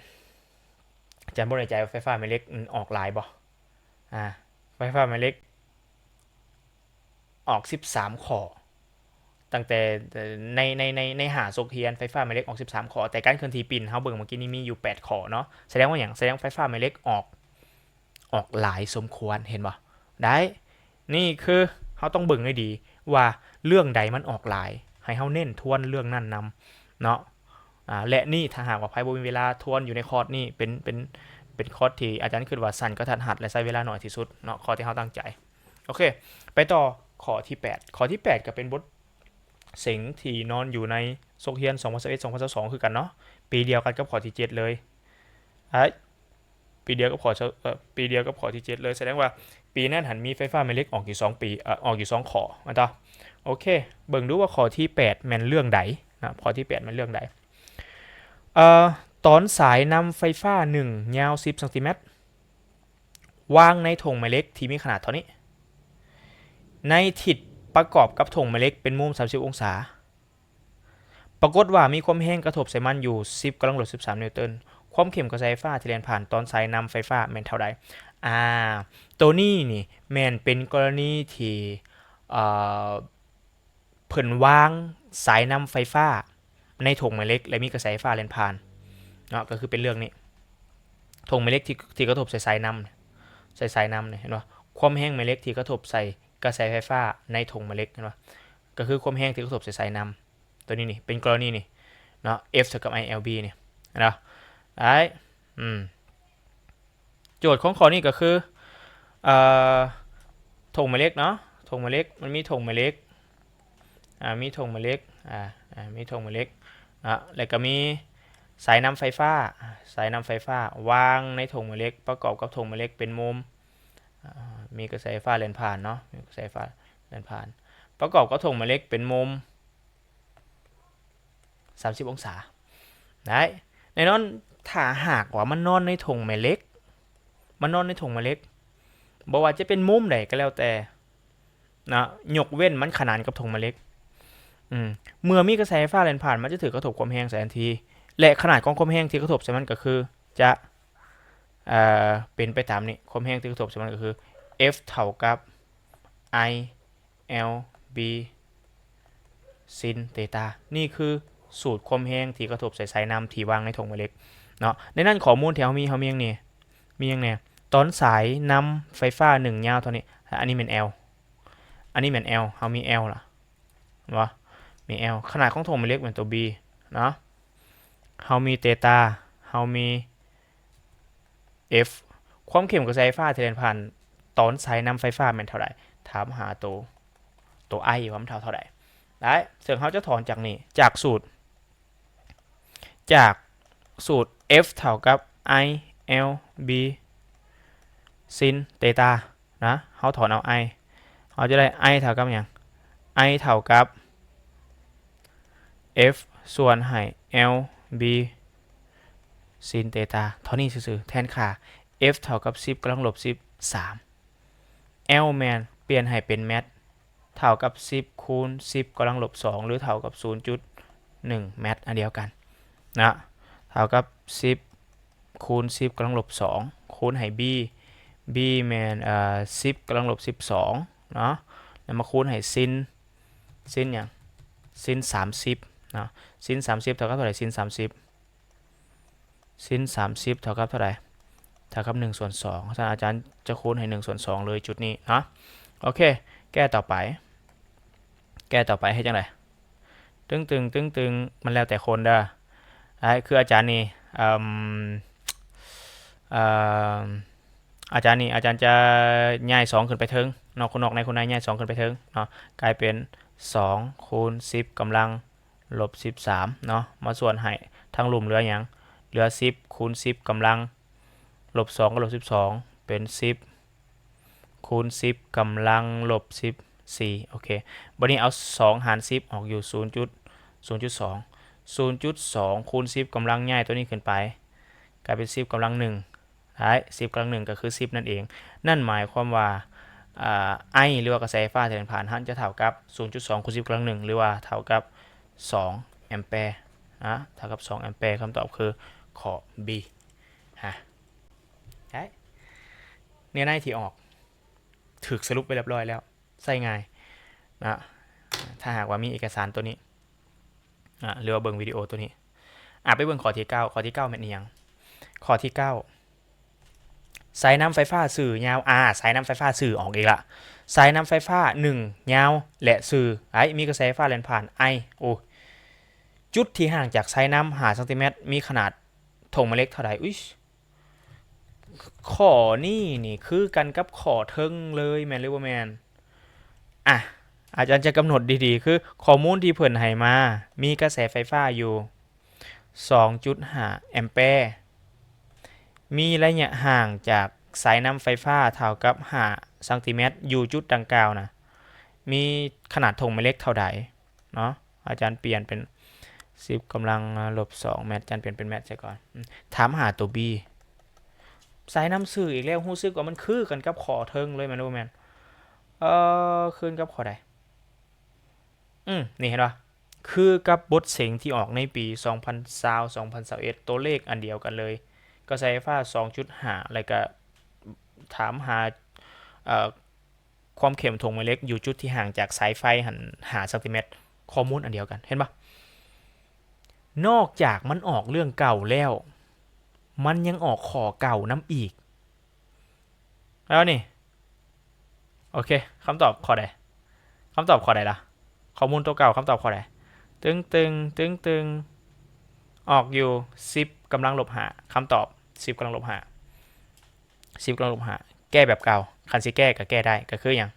ອາຈານບໍ່ແນ່ໃຈວ່າໄຟຟ້າແມ່ເຫຼັກມັນອອກຫຼາຍບໍ່? ອ່າ ໄຟຟ້າແມ່ເຫຼັກອອກສິບສາມຂໍ້ ຕັ້ງແຕ່ ໃນ ໃນ ໃນ ໃນຫ້າສົກຮຽນ ໄຟຟ້າແມ່ເຫຼັກອອກສິບສາມຂໍ້ ແຕ່ການເຄື່ອນທີ່ປິ່ນເຮົາເບິ່ງເມື່ອກີ້ນີ້ມີຢູ່ແປດຂໍ້ເນາະ ສະແດງວ່າຫຍັງ? ສະແດງໄຟຟ້າແມ່ເຫຼັກອອກ ອອກຫຼາຍສົມຄວນ ເຫັນບໍ່? ໄດ້ ນີ້ຄືເຮົາຕ້ອງເບິ່ງໃຫ້ດີວ່າເລື່ອງໃດມັນອອກຫຼາຍ ໃຫ້ເຮົາເນັ້ນທວນເລື່ອງນັ້ນນຳເນາະ ອ່າ ແລະ ນີ້ຖ້າຫາກວ່າໃຜບໍ່ມີເວລາທວນຢູ່ໃນຄອດນີ້ ເປັນ ເປັນ ເປັນຄອດທີ່ອາຈານຄິດວ່າສັ້ນກະທັດຮັດ ແລະ ໃຊ້ເວລາໜ້ອຍທີ່ສຸດເນາະ ຂໍ້ທີ່ເຮົາຕັ້ງໃຈ. ໂອເຄ ໄປຕໍ່ຂໍ້ທີແປດ ຂໍ້ທີແປດກໍເປັນບົດເສັງທີ່ນອນຢູ່ໃນສົກຮຽນ ສອງພັນຊາວເອັດ ສອງພັນຊາວສອງ ຄືກັນເນາະ ປີດຽວກັນກັບຂໍ້ທີເຈັດເລີຍ ໄອ້ ປີດຽວກັບຂໍ້ ເອີ ປີດຽວກັບຂໍ້ທີເຈັດເລີຍ ສະແດງວ່າປີນັ້ນຫັ້ນມີໄຟຟ້າແມ່ເຫຼັກອອກຢູ່ສອງປີ ເອີ ອອກຢູ່ສອງຂໍ້ ແມ່ນຕາ? ໂອເຄ ເບິ່ງດູວ່າຂໍ້ທີແປດແມ່ນເລື່ອງໃດນະ ຂໍ້ທີແປດແມ່ນເລື່ອງໃດ? ເອີ ຕອນສາຍນຳໄຟຟ້າໜຶ່ງຍາວສິບຊັງຕີແມັດ ວາງໃນຖົງແມ່ເຫຼັກທີ່ມີຂະໜາດເທົ່ານີ້ ໃນທິດປະກອບກັບຖົງແມ່ເຫຼັກເປັນມຸມສາມສິບອົງສາ ປາກົດວ່າມີຄວາມແຮງກະທົບໃສ່ມັນຢູ່ສິບກຳລັງລົບສິບສາມນິວຕັນ ຄວາມເຂັ້ມກະແສໄຟຟ້າທີ່ແລ່ນຜ່ານຕອນສາຍນຳໄຟຟ້າແມ່ນເທົ່າໃດ? ອ່າ ໂຕນີ້ນີ້ແມ່ນເປັນກໍລະນີທີ່ ເອີ ເພິ່ນວາງສາຍນຳໄຟຟ້າໃນຖົງແມ່ເຫຼັກ ແລະ ມີກະແສໄຟຟ້າແລ່ນຜ່ານເນາະ ກໍຄືເປັນເລື່ອງນີ້ ຖົງແມ່ເຫຼັກທີ່ ທີ່ກະທົບໃສ່ສາຍນຳ ໃສ່ສາຍນຳນີ້ ເຫັນບໍ່? ຄວາມແຮງແມ່ເຫຼັກທີ່ກະທົບໃສ່ກະແສໄຟຟ້າໃນຖົງແມ່ເຫຼັກ ເຫັນບໍ່? ກໍຄືຄວາມແຮງທີ່ກະທົບໃສ່ສາຍນຳ ຕົວນີ້ນີ້ ເປັນກໍລະນີນີ້ເນາະ F ເທົ່າກັບ I L B ນີ້ເນາະ ໄດ້ ອືມ ໂຈດຂອງຂໍ້ນີ້ກໍຄື ເອີ ຖົງແມ່ເຫຼັກເນາະ ຖົງແມ່ເຫຼັກ ມັນມີຖົງແມ່ເຫຼັກ ອ່າ ມີຖົງແມ່ເຫຼັກ ອ່າ ອ່າ ມີຖົງແມ່ເຫຼັກເນາະ ແລ້ວກໍມີສາຍນຳໄຟຟ້າ ສາຍນຳໄຟຟ້າວາງໃນຖົງແມ່ເຫຼັກ ປະກອບກັບຖົງແມ່ເຫຼັກເປັນມຸມ ອ່າ ມີກະແສໄຟຟ້າແລ່ນຜ່ານເນາະ ມີກະແສໄຟຟ້າແລ່ນຜ່ານ ປະກອບກັບຖົງແມ່ເຫຼັກເປັນມຸມ ສາມສິບອົງສາ ໄດ້ ແນ່ນອນ ຖ້າຫາກວ່າມັນນອນໃນຖົງແມ່ເຫຼັກ ມັນນອນໃນຖົງແມ່ເຫຼັກ ບໍ່ວ່າຈະເປັນມຸມໃດກໍແລ້ວແຕ່ນະ ຍົກເວັ້ນມັນຂະໜານກັບຖົງແມ່ເຫຼັກ. ອືມ ເມື່ອມີກະແສໄຟຟ້າແລ່ນຜ່ານ ມັນຈະຖືກກະທົບຄວາມແຮງໃສ່ທັນທີ ແລະ ຂະໜາດຂອງຄວາມແຮງທີ່ກະທົບໃສ່ມັນກໍຄື ຈະ ເອີ ເປັນໄປຕາມນີ້ ຄວາມແຮງທີ່ກະທົບໃສ່ມັນກໍຄື F ເທົ່າກັບ I L B sin theta. ນີ້ຄືສູດຄວາມແຮງທີ່ກະທົບໃສ່ສາຍນ້ຳທີ່ວາງໃນຖົງແມ່ເຫຼັກເນາະ. ໃນນັ້ນຂໍ້ມູນທີ່ເຮົາມີ ເຮົາມີຫຍັງແດ່? ມີຫຍັງແດ່? ຕອນສາຍນ້ຳໄຟຟ້າໜຶ່ງຍາວເທົ່ານີ້ ອັນນີ້ແມ່ນ L ອັນນີ້ແມ່ນ L ເຮົາມີ L ລະ ເຫັນບໍ່? ມີ L ຂະໜາດຂອງຖົງແມ່ເຫຼັກແມ່ນຕົວ B ເນາະ. ເຮົາມີ theta ເຮົາມີ F ຄວາມເຂັ້ມກະແສໄຟຟ້າທີ່ແລ່ນຜ່ານຕອນສາຍນ້ຳໄຟຟ້າແມ່ນເທົ່າໃດ? ຖາມຫາໂຕ ໂຕ I ວ່າມັນເທົ່າເທົ່າໃດ? ໄດ້ ເຊິ່ງເຮົາຈະຖອນຈາກນີ້ ຈາກສູດ ຈາກສູດ F ເທົ່າກັບ I L B sin theta ນະ ເຮົາຖອນເອົາ I ເຮົາຈະໄດ້ I ເທົ່າກັບຫຍັງ? I ເທົ່າກັບ F ສ່ວນໃຫ້ L B sin theta ເທົ່ານີ້ຊື່ໆ. ແທນຄ່າ F ເທົ່າກັບສິບກຳລັງລົບສິບສາມ L ແມ່ນປ່ຽນໃຫ້ເປັນແມັດ ເທົ່າກັບສິບຄູນສິບກຳລັງລົບສອງ ຫຼື ເທົ່າກັບສູນຈຸດໜຶ່ງແມັດ ອັນດຽວກັນນະ ເທົ່າກັບສິບຄູນສິບກຳລັງລົບສອງ ຄູນໃຫ້ B B ແມ່ນ ເອີ ສິບກຳລັງລົບສິບສອງເນາະ ແລ້ວມາຄູນໃຫ້ sin sin ຫຍັງ? Sin ສາມສິບເນາະ Sin ສາມສິບເທົ່າກັບເທົ່າໃດ? Sin ສາມສິບ Sin ສາມສິບເທົ່າກັບເທົ່າໃດ? ເທົ່າກັບໜຶ່ງສ່ວນສອງ ສະນັ້ນອາຈານຈະຄູນໃຫ້ໜຶ່ງສ່ວນສອງເລີຍຈຸດນີ້ເນາະ. ໂອເຄ ແກ້ຕໍ່ໄປ ແກ້ຕໍ່ໄປເຮັດຈັ່ງໃດ? ຕຶງຕຶງ ຕຶງຕຶງ ມັນແລ້ວແຕ່ຄົນເດີ. ອ້າຍ ຄືອາຈານນີ້ ເອີ່ມ ເອີ່ມ ອາຈານນີ້ ອາຈານຈະຍ້າຍສອງຂຶ້ນໄປເທິງເນາະ ຄູນອກໃນຄູນໃນ ຍ້າຍສອງຂຶ້ນໄປເທິງເນາະ ກາຍເປັນສອງຄູນສິບກຳລັງ ລົບສິບສາມເນາະ ມາສ່ວນໃຫ້ທາງລຸ່ມເຫຼືອຫຍັງ? ເຫຼືອສິບຄູນສິບກຳລັງລົບສອງກັບລົບສິບສອງ ເປັນສິບຄູນສິບກຳລັງລົບສິບສີ່. ໂອເຄ ບັດນີ້ເອົາສອງຫານສິບອອກຢູ່ສູນຈຸດ ສູນຈຸດສອງ ສູນຈຸດສອງຄູນສິບກຳລັງ ຍ້າຍຕົວນີ້ຂຶ້ນໄປ ກາຍເປັນສິບກຳລັງໜຶ່ງ ໄດ້ ສິບກຳລັງໜຶ່ງກໍຄືສິບນັ້ນເອງ. ນັ້ນໝາຍຄວາມວ່າ ອາ I ຫຼືວ່າກະແສໄຟຟ້າທີ່ແລ່ນຜ່ານຫັ້ນຈະເທົ່າກັບສູນຈຸດສອງຄູນສິບກຳລັງໜຶ່ງ ຫຼືວ່າເທົ່າກັບສອງແອມແປນະ ເທົ່າກັບສອງແອມແປ. ຄຳຕອບຄືຂໍ້ B ຮະ ໄດ້ ເນື້ອໃນທີ່ອອກຖືກສະຫຼຸບໄວ້ລຽບຮ້ອຍແລ້ວ ໃຊ້ງ່າຍນະ ຖ້າຫາກວ່າມີເອກະສານຕົວນີ້ ອາ ຫຼືວ່າເບິ່ງວິດີໂອຕົວນີ້. ອາ ໄປເບິ່ງຂໍ້ທີເກົ້າ ຂໍ້ທີເກົ້າແມ່ນອີ່ຫຍັງ? ຂໍ້ທີເກົ້າ ສາຍນ້ຳໄຟຟ້າສື່ຍາວ ອາ ສາຍນ້ຳໄຟຟ້າສື່ອອກອີກລະ ສາຍນ້ຳໄຟຟ້າໜຶ່ງຍາວ ແລະ ສື່ ໄອ້ ມີກະແສໄຟຟ້າແລ່ນຜ່ານ I ໂອ້ ຈຸດທີ່ຫ່າງຈາກສາຍນ້ຳຫ້າຊັງຕີແມັດ ມີຂະໜາດຖົງແມ່ເຫຼັກເທົ່າໃດ? ອຸ້ຍ ຂໍ້ນີ້ນີ້ຄືກັນກັບຂໍ້ເທິງເລີຍ ແມ່ນຫຼືບໍ່ແມ່ນ? ອາ ອາຈານຈະກຳນົດດີໆ ຄືຂໍ້ມູນທີ່ເພິ່ນໃຫ້ມາ ມີກະແສໄຟຟ້າຢູ່ສອງຈຸດຫ້າແອມແປ ມີໄລຍະຫ່າງຈາກສາຍນ້ຳໄຟຟ້າເທົ່າກັບຫ້າຊັງຕີແມັດ ຢູ່ຈຸດດັ່ງກ່າວນະ ມີຂະໜາດຖົງແມ່ເຫຼັກເທົ່າໃດເນາະ? ອາຈານປ່ຽນເປັນສິບກຳລັງລົບສອງແມັດ ອາຈານປ່ຽນເປັນແມັດໃສ່ກ່ອນ. ອືມ ຖາມຫາຕົວ B ສາຍນ້ຳສື່ອີກແລ້ວ ຮູ້ສຶກວ່າມັນຄືກັນກັບຂໍ້ເທິງເລີຍ ແມ່ນຫຼືບໍ່ແມ່ນ? ເອີ ຄືກັບຂໍ້ໃດ? ອືມ ນີ້ເຫັນບໍ່? ຄືກັບບົດເສັງທີ່ອອກໃນປີສອງພັນຊາວ ສອງພັນຊາວເອັດ ຕົວເລກອັນດຽວກັນເລີຍ ກະແສໄຟຟ້າສອງຈຸດຫ້າ ແລ້ວກະຖາມຫາ ເອີ ຄວາມເຂັ້ມຖົງແມ່ເຫຼັກຢູ່ຈຸດທີ່ຫ່າງຈາກສາຍໄຟຫັ້ນຫ້າຊັງຕີແມັດ ຂໍ້ມູນອັນດຽວກັນ ເຫັນບໍ່? ນອກຈາກມັນອອກເລື່ອງເກົ່າແລ້ວ ມັນຍັງອອກຂໍ້ເກົ່ານຳອີກ ແລ້ວນີ້ ໂອເຄ ຄຳຕອບຂໍ້ໃດ? ຄຳຕອບຂໍ້ໃດລະ? ຂໍ້ມູນຕົວເກົ່າ ຄຳຕອບຂໍ້ໃດ? ຕຶງຕຶງ ຕຶງຕຶງ ອອກຢູ່ສິບກຳລັງລົບຫ້າ ຄຳຕອບສິບກຳລັງລົບຫ້າ ສິບກຳລັງລົບຫ້າ ແກ້ແບບເກົ່າ ຄັນຊິແກ້ກໍແກ້ໄດ້ ກໍຄືຫຍັງ?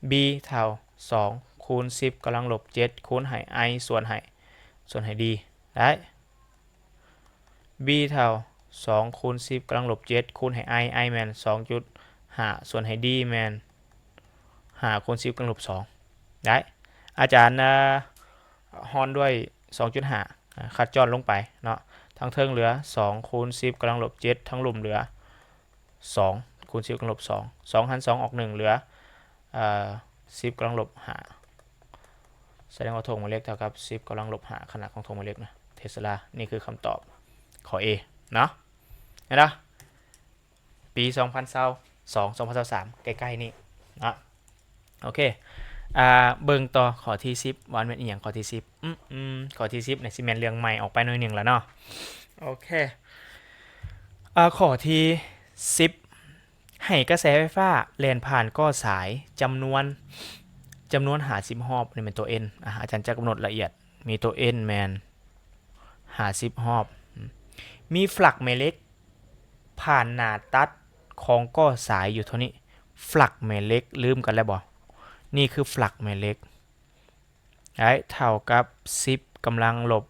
B ເທົ່າສອງຄູນສິບກຳລັງລົບເຈັດ ຄູນໃຫ້ I ສ່ວນໃຫ້ ສ່ວນໃຫ້ D ໄດ້ B ເທົ່າສອງຄູນສິບກຳລັງລົບເຈັດ ຄູນໃຫ້ I I ແມ່ນສອງຈຸດຫ້າ ສ່ວນໃຫ້ D ແມ່ນຫ້າຄູນສິບກຳລັງລົບສອງ ໄດ້ ອາຈານ ເອີ ຮ່ອນດ້ວຍສອງຈຸດຫ້າ ອາ ຄັດຈ້ອນລົງໄປເນາະ ເ ງເທິງເຫຼືອສອງຄູນສິບກຳລັງລົບເຈັດ ທາງລຸ່ມເຫຼືອສອງຄູນສິບກຳລັງລົບສອງ ສອງຫານສອງອອກໜຶ່ງເຫຼືອ ເອີ ສິບກຳລັງລົບຫ້າ ສະແດງວ່າຖົງແມ່ເຫຼັກເທົ່າກັບສິບກຳລັງລົບຫ້າ ຂະໜາດຂອງຖົງແມ່ເຫຼັກນະ ເທສລາ. ນີ້ຄືຄຳຕອບຂໍ້ A ເນາະ ເຫັນບໍ່? ປີສອງພັນຊາວສອງ ສອງພັນຊາວສາມ ໃກ້ໆນີ້ເນາະ. ໂອເຄ ອ່າ ເບິ່ງຕໍ່ຂໍ້ທີສິບ ວ່າມັນແມ່ນອີ່ຫຍັງຂໍ້ທີສິບ. ອືມ ອືມ ຂໍ້ທີສິບນີ້ຊິແມ່ນເລື່ອງໃໝ່ອອກໄປໜ້ອຍໜຶ່ງລະເນາະ. ໂອເຄ ອ່າ ຂໍ້ທີສິບ ໃຫ້ກະແສໄຟຟ້າແລ່ນຜ່ານກໍ້ສາຍຈຳນວນ ຈຳນວນຫ້າສິບຮອບ. ນີ້ແມ່ນຕົວ N ອາ ອາຈານຈະກຳນົດລະອຽດ ມີຕົວ N ແມ່ນຫ້າສິບຮອບ. ມີຟລັກແມ່ເຫຼັກຜ່ານໜ້າຕັດຂອງກໍ້ສາຍຢູ່ເທົ່ານີ້. ຟລັກແມ່ເຫຼັກ ລືມກັນແລ້ວບໍ່? ນີ້ຄືຟລັກແມ່ເຫຼັກ ໄດ້ເທົ່າກັບສິບກຳລັງລົບ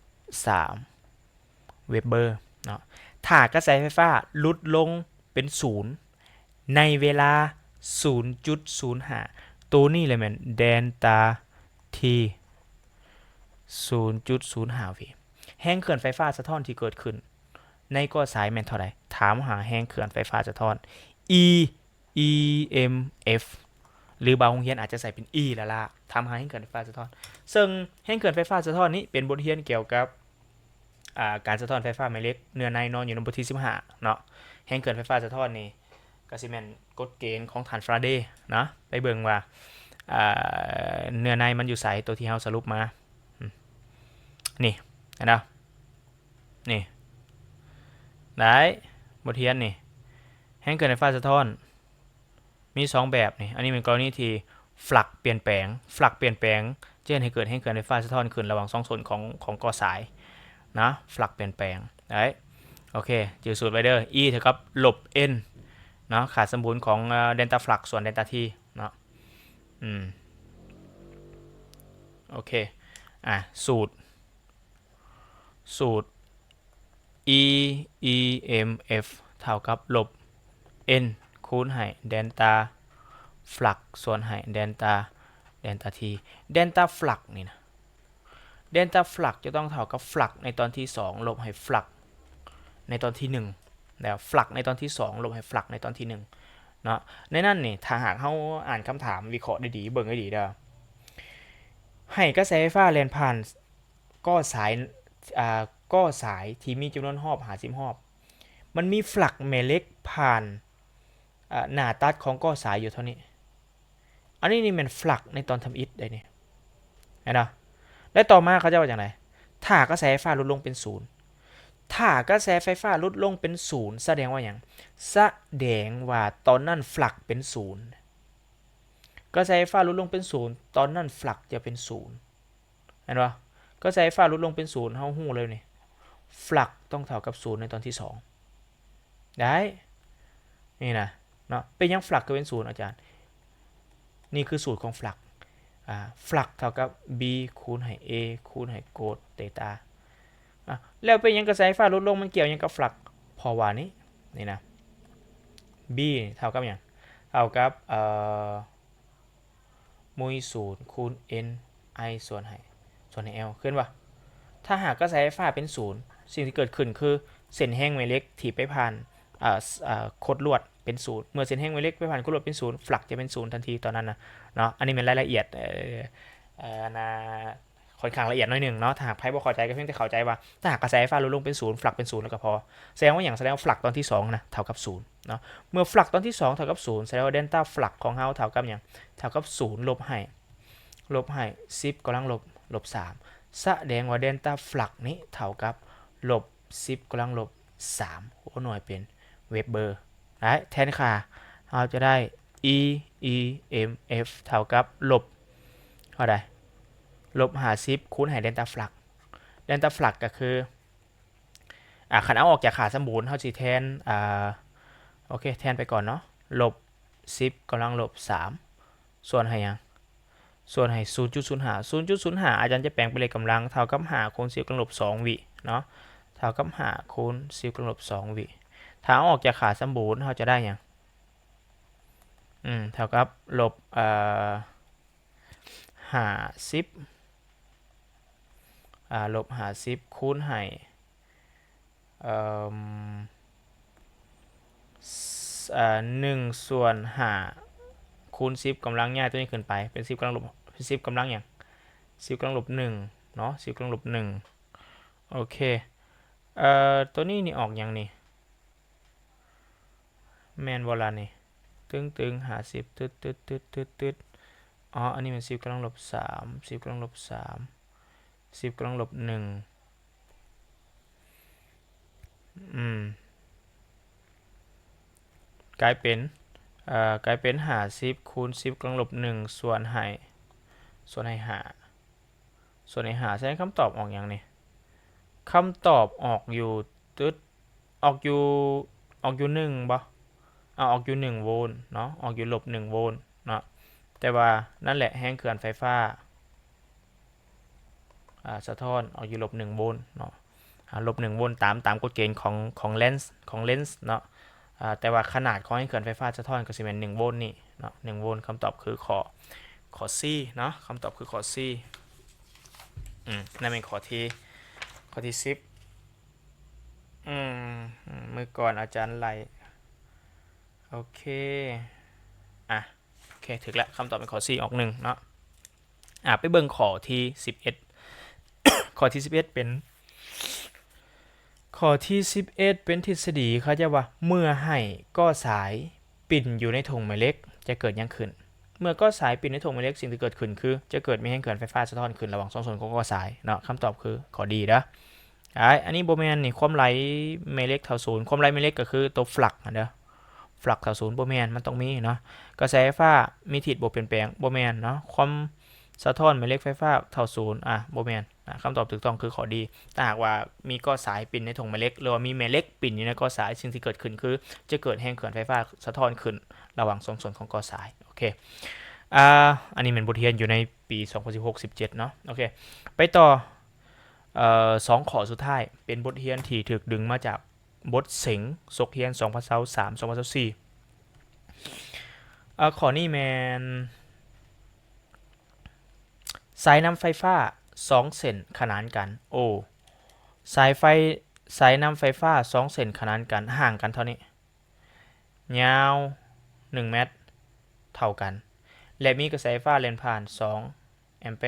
ສາມເວບເບີເນາະ. ຖ້າກະແສໄຟຟ້າຫຼຸດລົງເປັນສູນໃນເວລາສູນຈຸດສູນຫ້າ ໂຕນີ້ແຫຼະແມ່ນເດນຕາ T ສູນຈຸດສູນຫ້າວິ. ແຮງເຄື່ອນໄຟຟ້າສະທ້ອນທີ່ເກີດຂຶ້ນໃນກໍ້ສາຍແມ່ນເທົ່າໃດ? ຖາມຫາແຮງເຄື່ອນໄຟຟ້າສະທ້ອນ E EMF ຫຼືບາງໂຮງຮຽນອາດຈະໃສ່ເປັນ E ລ້າໆ ຖາມຫາແຮງເຄື່ອນໄຟຟ້າສະທ້ອນ. ເຊິ່ງແຮງເຄື່ອນໄຟຟ້າສະທ້ອນນີ້ເປັນບົດຮຽນກ່ຽວກັບ ອ່າ ການສະທ້ອນໄຟຟ້າແມ່ເຫຼັກເນື້ອໃນເນາະ ຢູ່ໃນບົດທີສິບຫ້າເນາະ. ແຮງເຄື່ອນໄຟຟ້າສະທ້ອນນີ້ກໍຊິແມ່ນກົດເກນຂອງທ່ານຟາຣາເດເນາະ ໄປເບິ່ງວ່າ ອ່າ ເນື້ອໃນມັນຢູ່ໃສ ໂຕທີ່ເຮົາສະຫຼຸບມາ ອືມ ນີ້ ເຫັນບໍ່? ນີ້ ໄດ້ ບົດຮຽນນີ້ ແຮງເຄື່ອນໄຟຟ້າສະທ້ອນມີສອງແບບນີ້. ອັນນີ້ເປັນກໍລະນີທີ່ຟລັກປ່ຽນແປງ ຟລັກປ່ຽນແປງຈະເຮັດໃຫ້ເກີດແຮງເຄື່ອນໄຟຟ້າສະທ້ອນຂຶ້ນລະຫວ່າງສອງສົ້ນຂອງ ຂອງກໍ້ສາຍນະ ຟລັກປ່ຽນແປງ. ໄດ້ ໂອເຄ ຈື່ສູດໄວ້ເດີ E ເທົ່າກັບລົບ N ເນາະ ຄ່າສົມບູນຂອງ ເອີ ເດນຕາຟລັກສ່ວນເດນຕາ T ເນາະ. ອືມ ໂອເຄ ອ່າ ສູດ ສູດ E EMF ເທົ່າກັບລົບ N ຄູນໃຫ້ເດນຕາຟລັກສ່ວນໃຫ້ເດນຕາ ເດນຕາ T. ເດນຕາຟລັກນີ້ນະ ເດນຕາຟລັກຈະຕ້ອງເທົ່າກັບຟລັກໃນຕອນທີສອງ ລົບໃຫ້ຟລັກໃນຕອນທີໜຶ່ງ ແລ້ວຟລັກໃນຕອນທີສອງ ລົບໃຫ້ຟລັກໃນຕອນທີໜຶ່ງເນາະ. ໃນນັ້ນນີ້ ຖ້າຫາກເຮົາອ່ານຄຳຖາມ ວິເຄາະດີໆ ເບິ່ງດີໆເດີ ໃຫ້ກະແສໄຟຟ້າແລ່ນຜ່ານ ກໍ້ສາຍ ອ່າ ກໍ້ສາຍທີ່ມີຈຳນວນຮອບຫ້າສິບຮອບ ມັນມີຟລັກແມ່ເຫຼັກຜ່ານ ອ່າ ໜ້າຕັດຂອງກໍ້ສາຍຢູ່ເທົ່ານີ້. ອັນນີ້ນີ້ແມ່ນຟລັກໃນຕອນທຳອິດໄດ໋ນີ້ ເຫັນບໍ່? ແລະຕໍ່ມາເຂົາເຈົ້າວ່າຈັ່ງໃດ? ຖ້າກະແສໄຟຟ້າຫຼຸດລົງເປັນສູນ ຖ້າກະແສໄຟຟ້າຫຼຸດລົງເປັນສູນ ສະແດງວ່າຫຍັງ? ສະແດງວ່າຕອນນັ້ນຟລັກເປັນສູນ. ກະແສໄຟຟ້າຫຼຸດລົງເປັນສູນ ຕອນນັ້ນຟລັກຈະເປັນສູນ. ເຫັນບໍ່? ກະແສໄຟຟ້າຫຼຸດລົງເປັນສູນ ເຮົາຮູ້ເລີຍນີ້ ຟລັກຕ້ອງເທົ່າກັບສູນໃນຕອນທີສອງ ໄດ້ ນີ້ນະເນາະ. ເປັນຫຍັງຟລັກຄືເປັນສູນ ອາຈານ? ນີ້ຄືສູດຂອງຟລັກ ອ່າ ຟລັກເທົ່າກັບ B ຄູນໃຫ້ A ຄູນໃຫ້ໂກດເຕຕາ. ອ່ະ ແລ້ວເປັນຫຍັງກະແສໄຟຟ້າຫຼຸດລົງ ມັນກ່ຽວຫຍັງກັບຟລັກ? ເພາະວ່ານີ້ ນີ້ນະ B ເທົ່າກັບຫຍັງ? ເທົ່າກັບ ເອີ ມຸຍສູນຄູນ N I ສ່ວນໃຫ້ ສ່ວນໃຫ້ L ຂຶ້ນວ່າ ຖ້າຫາກກະແສໄຟຟ້າເປັນສູນ ສິ່ງທີ່ເກີດຂຶ້ນຄືເສັ້ນແຮງແມ່ເຫຼັກທີ່ໄປຜ່ານ ເອີ ເອີ ຄົດລວດເປັນສູນ. ເມື່ອເສັ້ນແຮງແມ່ເຫຼັກໄປຜ່ານຄົດລວດເປັນສູນ ຟລັກຈະເປັນສູນທັນທີຕອນນັ້ນນະເນາະ. ອັນນີ້ແມ່ນລາຍລະອຽດ ເອີ ເອີ ນະ ຂ້ອນຂ້າງລະອຽດໜ້ອຍໜຶ່ງເນາະ. ຖ້າຫາກໃຜບໍ່ເຂົ້າໃຈກໍພຽງແຕ່ເຂົ້າໃຈວ່າ ຖ້າຫາກກະແສໄຟຟ້າຫຼຸດລົງເປັນສູນ ຟລັກເປັນສູນແລ້ວກໍພໍ. ສະແດງວ່າຫຍັງ? ສະແດງວ່າຟລັກຕອນທີສອງນະເທົ່າກັບສູນເນາະ. ເມື່ອຟລັກຕອນທີສອງເທົ່າກັບສູນ ສະແດງວ່າເດນຕາຟລັກຂອງເຮົາເທົ່າກັບຫຍັງ? ເທົ່າກັບສູນ ລົບໃຫ້ ລົບໃຫ້ສິບກຳລັງລົບ ລົບສາມ ສະແດງວ່າເດນຕາຟລັກນີ້ເທົ່າກັບລົບສິບກຳລັງລົບສາມຫົວໜ່ວຍເປັນເວບເບີ. ໄດ້ ແທນຄ່າ ເຮົາຈະໄດ້ E EMF ເທົ່າກັບລົບ ເທົ່າໃດ? ລົບຫ້າສິບ ຄູນໃຫ້ເດນຕາຟລັກ ເດນຕາຟລັກກໍຄື ອ່າ ຄັນເອົາອອກຈາກຄ່າສົມບູນ ເຮົາຊິແທນ ອ່າ ໂອເຄ ແທນໄປກ່ອນເນາະ ລົບສິບກຳລັງລົບສາມ ສ່ວນໃຫ້ຫຍັງ? ສ່ວນໃຫ້ສູນຈຸດສູນຫ້າ ສູນຈຸດສູນຫ້າ ອາຈານຈະແປງເປັນເລກກຳລັງ ເທົ່າກັບຫ້າຄູນສິບກຳລັງລົບສອງວິເນາະ ເທົ່າກັບຫ້າຄູນສິບກຳລັງລົບສອງວິ. ຖ້າເອົາອອກຈາກຄ່າສົມບູນ ເຮົາຈະໄດ້ຫຍັງ? ອືມ ເທົ່າກັບລົບ ເອີ ຫ້າສິບ ອ່າ ລົບຫ້າສິບ ຄູນໃຫ້ ເອີ່ມ ເອີ່ ໜຶ່ງສ່ວນຫ້າຄູນສິບກຳລັງຍ້າຍຕົວນີ້ຂຶ້ນໄປ ເປັນສິບກຳລັງລົບ ເປັນສິບກຳລັງຫຍັງ? ສິບກຳລັງລົບໜຶ່ງເນາະ ສິບກຳລັງລົບໜຶ່ງ. ໂອເຄ ເອີ່ ຕົວນີ້ນີ້ອອກຫຍັງນີ້? ແມ່ນບໍ່ລະນີ້? ຕຶງໆ ຫ້າສິບ ຕຶດໆໆໆ ອໍ ອັນນີ້ແມ່ນສິບກຳລັງລົບສາມ ສິບກຳລັງລົບສາມ ສິບກຳລັງລົບໜຶ່ງ ອືມ ກາຍເປັນ ເອີ່ ກາຍເປັນຫ້າສິບຄູນສິບກຳລັງລົບໜຶ່ງ ສ່ວນໃຫ້ ສ່ວນໃຫ້ຫ້າ ສ່ວນໃຫ້ຫ້າ ສະນັ້ນຄຳຕອບອອກຫຍັງນີ້? ຄຳຕອບອອກຢູ່ ຕຶດ ອອກຢູ່ ອອກຢູ່ໜຶ່ງບໍ່? ເອົາ ອອກຢູ່ໜຶ່ງໂວນເນາະ ອອກຢູ່ລົບໜຶ່ງໂວນເນາະ ແຕ່ວ່ານັ້ນແຫຼະ ແຮງເຂື່ອນໄຟຟ້າ ອາ ສະທ້ອນອອກຢູ່ລົບໜຶ່ງໂວນເນາະ ອາ ລົບໜຶ່ງໂວນ ຕາມ ຕາມກົດເກນຂອງ ຂອງເລນ ຂອງເລນເນາະ ອາ ແຕ່ວ່າຂະໜາດຂອງແຮງເຂື່ອນໄຟຟ້າສະທ້ອນກໍຊິແມ່ນໜຶ່ງໂວນນີ້ເນາະ ໜຶ່ງໂວນ. ຄຳຕອບຄືຂໍ້ ຂໍ້ C ເນາະ ຄຳຕອບຄືຂໍ້ C. ອືມ ນັ້ນແມ່ນຂໍ້ທີ ຂໍ້ທີສິບ. ອືມ ມື້ກ່ອນອາຈານໄລ່ ໂອເຄ ອາ ໂອເຄ ຖືກແລ້ວ ຄຳຕອບເປັນຂໍ້ C ອອກໜຶ່ງເນາະ. ອາ ໄປເບິ່ງຂໍ້ທີສິບເອັດ ຂໍ້ທີສິບເອັດເປັນ ຂໍ້ທີສິບເອັດເປັນທິດສະດີ ເຂົາເຈົ້າວ່າ ເມື່ອໃຫ້ກໍ້ສາຍປິ່ນຢູ່ໃນຖົງແມ່ເຫຼັກ ຈະເກີດຫຍັງຂຶ້ນ? ເມື່ອກໍ້ສາຍປິ່ນໃນຖົງແມ່ເຫຼັກ ສິ່ງທີ່ເກີດຂຶ້ນຄື ຈະເກີດມີແຮງເຂື່ອນໄຟຟ້າສະທ້ອນຂຶ້ນລະຫວ່າງສອງສ່ວນຂອງກໍ້ສາຍເນາະ ຄຳຕອບຄືຂໍ້ D ເດີ້. ອາ ອັນນີ້ບໍ່ແມ່ນນີ້ ຄວາມໄຫຼແມ່ເຫຼັກເທົ່າສູນ ຄວາມໄຫຼແມ່ເຫຼັກກໍຄືໂຕຟລັກຫັ້ນເດີ້ ຟລັກເທົ່າສູນ ບໍ່ແມ່ນ ມັນຕ້ອງມີເນາະ ກະແສໄຟຟ້າມີທິດບໍ່ປ່ຽນແປງ ບໍ່ແມ່ນເນາະ ຄວາມສະທ້ອນແມ່ເຫຼັກໄຟຟ້າເທົ່າສູນ ອາ ບໍ່ແມ່ນ ອາ ຄຳຕອບຖືກຕ້ອງຄືຂໍ້ D. ຖ້າຫາກວ່າມີກໍ້ສາຍປິ່ນໃນຖົງແມ່ເຫຼັກ ຫຼືວ່າມີແມ່ເຫຼັກປິ່ນຢູ່ໃນກໍ້ສາຍ ສິ່ງທີ່ເກີດຂຶ້ນຄື ຈະເກີດແຮງເຂື່ອນໄຟຟ້າສະທ້ອນຂຶ້ນລະຫວ່າງສອງສ່ວນຂອງກໍ້ສາຍ. ໂອເຄ ອາ ອັນນີ້ແມ່ນບົດຮຽນຢູ່ໃນປີສອງພັນສິບຫົກ ສິບເຈັດເນາະ. ໂອເຄ ໄປຕໍ່ ເອີ່ ສອງຂໍ້ສຸດທ້າຍ ເປັນບົດຮຽນທີ່ຖືກດຶງມາຈາກບົດເສັງສົກຮຽນສອງພັນຊາວສາມ ສອງພັນຊາວສີ່ ເອີ່ ຂໍ້ນີ້ແມ່ນ ສາຍນຳໄຟຟ້າສອງເສັ້ນຂະໜານກັນ. ໂອ ສາຍໄຟ ສາຍນຳໄຟຟ້າສອງເສັ້ນຂະໜານກັນ ຫ່າງກັນເທົ່ານີ້ ຍາວໜຶ່ງແມັດເທົ່າກັນ ແລະ ມີກະແສໄຟຟ້າແລ່ນຜ່ານສອງແອມແປ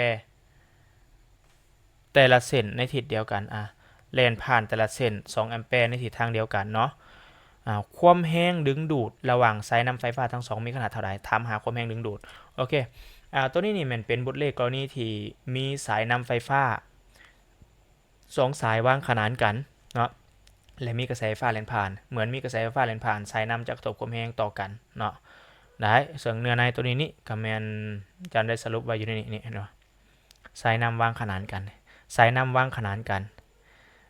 ແຕ່ລະເສັ້ນໃນທິດດຽວກັນ ອາ ແລ່ນຜ່ານແຕ່ລະເສັ້ນສອງແອມແປໃນທິດທາງດຽວກັນເນາະ. ອາ ຄວາມແຮງດຶງດູດລະຫວ່າງສາຍນຳໄຟຟ້າທັງສອງມີຂະໜາດເທົ່າໃດ? ຖາມຫາຄວາມແຮງດຶງດູດ. ໂອເຄ ອາ ຕົວນີ້ນີ້ແມ່ນເປັນບົດເລກກໍລະນີທີ່ມີສາຍນຳໄຟຟ້າ ສອງສາຍວາງຂະໜານກັນເນາະ ແລະ ມີກະແສໄຟຟ້າແລ່ນຜ່ານ ເໝືອນມີກະແສໄຟຟ້າແລ່ນຜ່ານ ສາຍນຳຈະກະທົບຄວາມແຮງຕໍ່ກັນເນາະ ໄດ້. ເຊິ່ງເນື້ອໃນຕົວນີ້ນີ້ກະແມ່ນ ອາຈານໄດ້ສະຫຼຸບໄວ້ຢູ່ໃນນີ້ ນີ້ເຫັນບໍ່? ສາຍນຳວາງຂະໜານກັນ ສາຍນຳວາງຂະໜານກັນ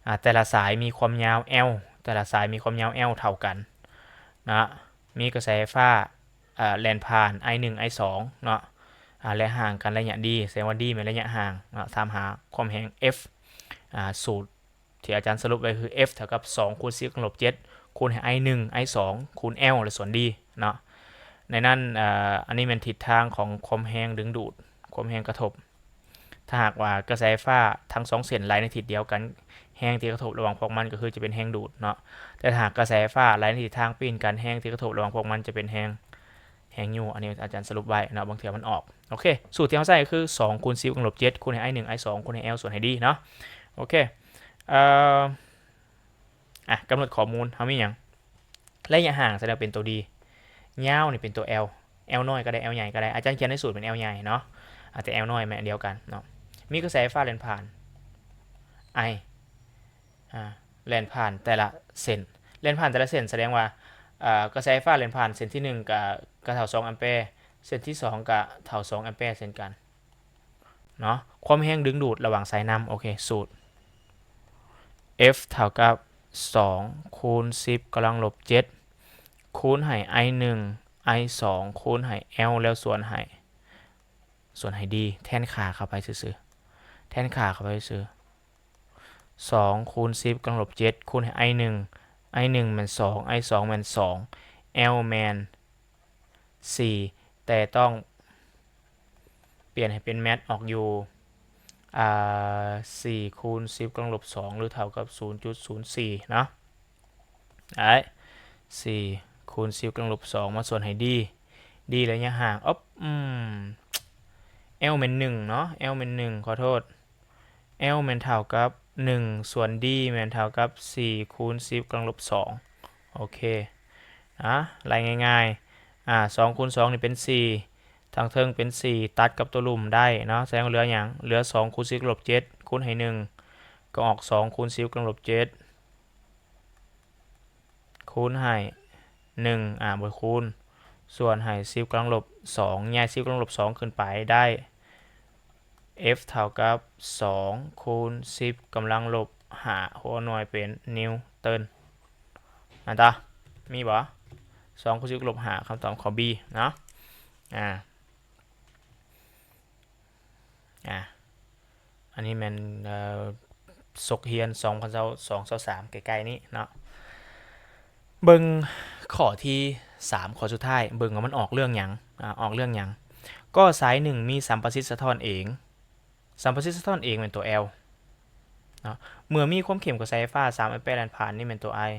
ອາ ແຕ່ລະສາຍມີຄວາມຍາວ L ແຕ່ລະສາຍມີຄວາມຍາວ L ເທົ່າກັນເນາະ ມີກະແສໄຟຟ້າ ເອີ່ ແລ່ນຜ່ານ I ໜຶ່ງ I ສອງເນາະ ອາ ແລະ ຫ່າງກັນໄລຍະ D ສະແດງວ່າ D ແມ່ນໄລຍະຫ່າງເນາະ. ຖາມຫາຄວາມແຮງ F ອາ ສູດທີ່ອາຈານສະຫຼຸບໄວ້ຄື F ເທົ່າກັບສອງຄູນສິບກຳລັງລົບເຈັດ ຄູນໃຫ້ I ໜຶ່ງ I ສອງ ຄູນ L ແລະ ສ່ວນ D ເນາະ. ໃນນັ້ນ ເອີ່ ອັນນີ້ແມ່ນທິດທາງຂອງຄວາມແຮງດຶງດູດ ຄວາມແຮງກະທົບ. ຖ້າຫາກວ່າກະແສໄຟຟ້າທັງສອງເສັ້ນໄຫຼໃນທິດດຽວກັນ ແຮງທີ່ກະທົບລະຫວ່າງພວກມັນກໍຄືຈະເປັນແຮງດູດເນາະ ແຕ່ຖ້າຫາກກະແສໄຟຟ້າໄຫຼໃນທິດທາງປີ້ນກັນ ແຮງທີ່ກະທົບລະຫວ່າງພວກມັນຈະເປັນແຮງ ແຮງຍູ້. ອັນນີ້ອາຈານສະຫຼຸບໄວ້ເນາະ ບາງເທື່ອມັນອອກ. ໂອເຄ ສູດທີ່ເຮົາໃຊ້ກໍຄືສອງຄູນສິບກຳລັງລົບເຈັດ ຄູນໃຫ້ I ໜຶ່ງ I ສອງ ຄູນໃຫ້ L ສ່ວນໃຫ້ D ເນາະ. ໂອເຄ ເອີ່ ອາ ກຳນົດຂໍ້ມູນເຮົາມີຫຍັງ? ໄລຍະຫ່າງສະແດງເປັນໂຕ D ຍາວນີ້ເປັນໂຕ L L ນ້ອຍກໍໄດ້ L ໃຫຍ່ກໍໄດ້ ອາຈານຂຽນໃນສູດເປັນ L ໃຫຍ່ເນາະ ອາ ແຕ່ L ນ້ອຍແມ່ນອັນດຽວກັນເນາະ. ມີກະແສໄຟຟ້າແລ່ນຜ່ານ I ອາ ແລ່ນຜ່ານແຕ່ລະເສັ້ນ ແລ່ນຜ່ານແຕ່ລະເສັ້ນສະແດງວ່າ ເອີ່ ກະແສໄຟຟ້າແລ່ນຜ່ານເສັ້ນທີໜຶ່ງກະ ກະເທົ່າສອງແອມແປ ເສັ້ນທີສອງກະເທົ່າສອງແອມແປເຊັ່ນກັນເນາະ. ຄວາມແຮງດຶງດູດລະຫວ່າງສາຍນຳ ໂອເຄ ສູດ F ເທົ່າກັບສອງຄູນສິບກຳລັງລົບເຈັດ ຄູນໃຫ້ I ໜຶ່ງ I ສອງ ຄູນໃຫ້ L ແລ້ວສ່ວນໃຫ້ ສ່ວນໃຫ້ D ແທນຄ່າເຂົ້າໄປຊື່ໆ ແທນຄ່າເຂົ້າໄປຊື່ໆ ສອງຄູນສິບກຳລັງລົບເຈັດ ຄູນໃຫ້ I ໜຶ່ງ I ໜຶ່ງແມ່ນສອງ I ສອງແມ່ນສອງ L ແມ່ນສີ່ ແຕ່ຕ້ອງປ່ຽນໃຫ້ເປັນແມັດອອກຢູ່ ອ່າ ສີ່ຄູນສິບກຳລັງລົບສອງ ຫຼື ເທົ່າກັບສູນຈຸດສູນສີ່ເນາະ. ໄດ້ ສີ່ຄູນສິບກຳລັງລົບສອງ ມາສ່ວນໃຫ້ D D ໄລຍະຫ່າງ ອອບ ອືມ L ແມ່ນໜຶ່ງເນາະ L ແມ່ນໜຶ່ງ ຂໍໂທດ L ແມ່ນເທົ່າກັບໜຶ່ງ ສ່ວນ D ແມ່ນເທົ່າກັບສີ່ຄູນສິບກຳລັງລົບສອງ. ໂອເຄ ນະ ໄລ່ງ່າຍໆ ອາ ສອງຄູນສອງນີ້ເປັນສີ່ ທາງເທິງເປັນສີ່ ຕັດກັບຕົວລຸ່ມໄດ້ເນາະ ສະແດງວ່າເຫຼືອຫຍັງ? ເຫຼືອສອງຄູນສິບກຳລັງລົບເຈັດ ຄູນໃຫ້ໜຶ່ງ ກໍອອກສອງຄູນສິບກຳລັງລົບເຈັດ ຄູນໃຫ້ໜຶ່ງ ອາ ບໍ່ຄູນ ສ່ວນໃຫ້ສິບກຳລັງລົບສອງ ຍ້າຍສິບກຳລັງລົບສອງຂຶ້ນໄປໄດ້ F ເທົ່າກັບສອງຄູນສິບກຳລັງລົບຫ້າ ຫົວໜ່ວຍເປັນນິວຕັນ. ອັນຕາ ມີບໍ່? ສອງຄູນສິບກຳລັງລົບຫ້າ ຄຳຕອບຂໍ້ B ເນາະ. ອາ ອາ ອັນນີ້ແມ່ນ ເອີ ສົກຮຽນສອງພັນຊາວສອງ ຊາວສາມ ໃກ້ໆນີ້ເນາະ. ເບິ່ງຂໍ້ທີສາມ ຂໍ້ສຸດທ້າຍ ເບິ່ງວ່າມັນອອກເລື່ອງຫຍັງ ອາ ອອກເລື່ອງຫຍັງ? ກໍສາຍໜຶ່ງມີສຳປະສິດສະທ້ອນເອງ ສຳປະສິດສະທ້ອນເອງແມ່ນຕົວ L ເນາະ. ເມື່ອມີຄວາມເຂັ້ມກະແສໄຟຟ້າ ສາມແອມແປແລ່ນຜ່ານ ນີ້ແມ່ນຕົວ I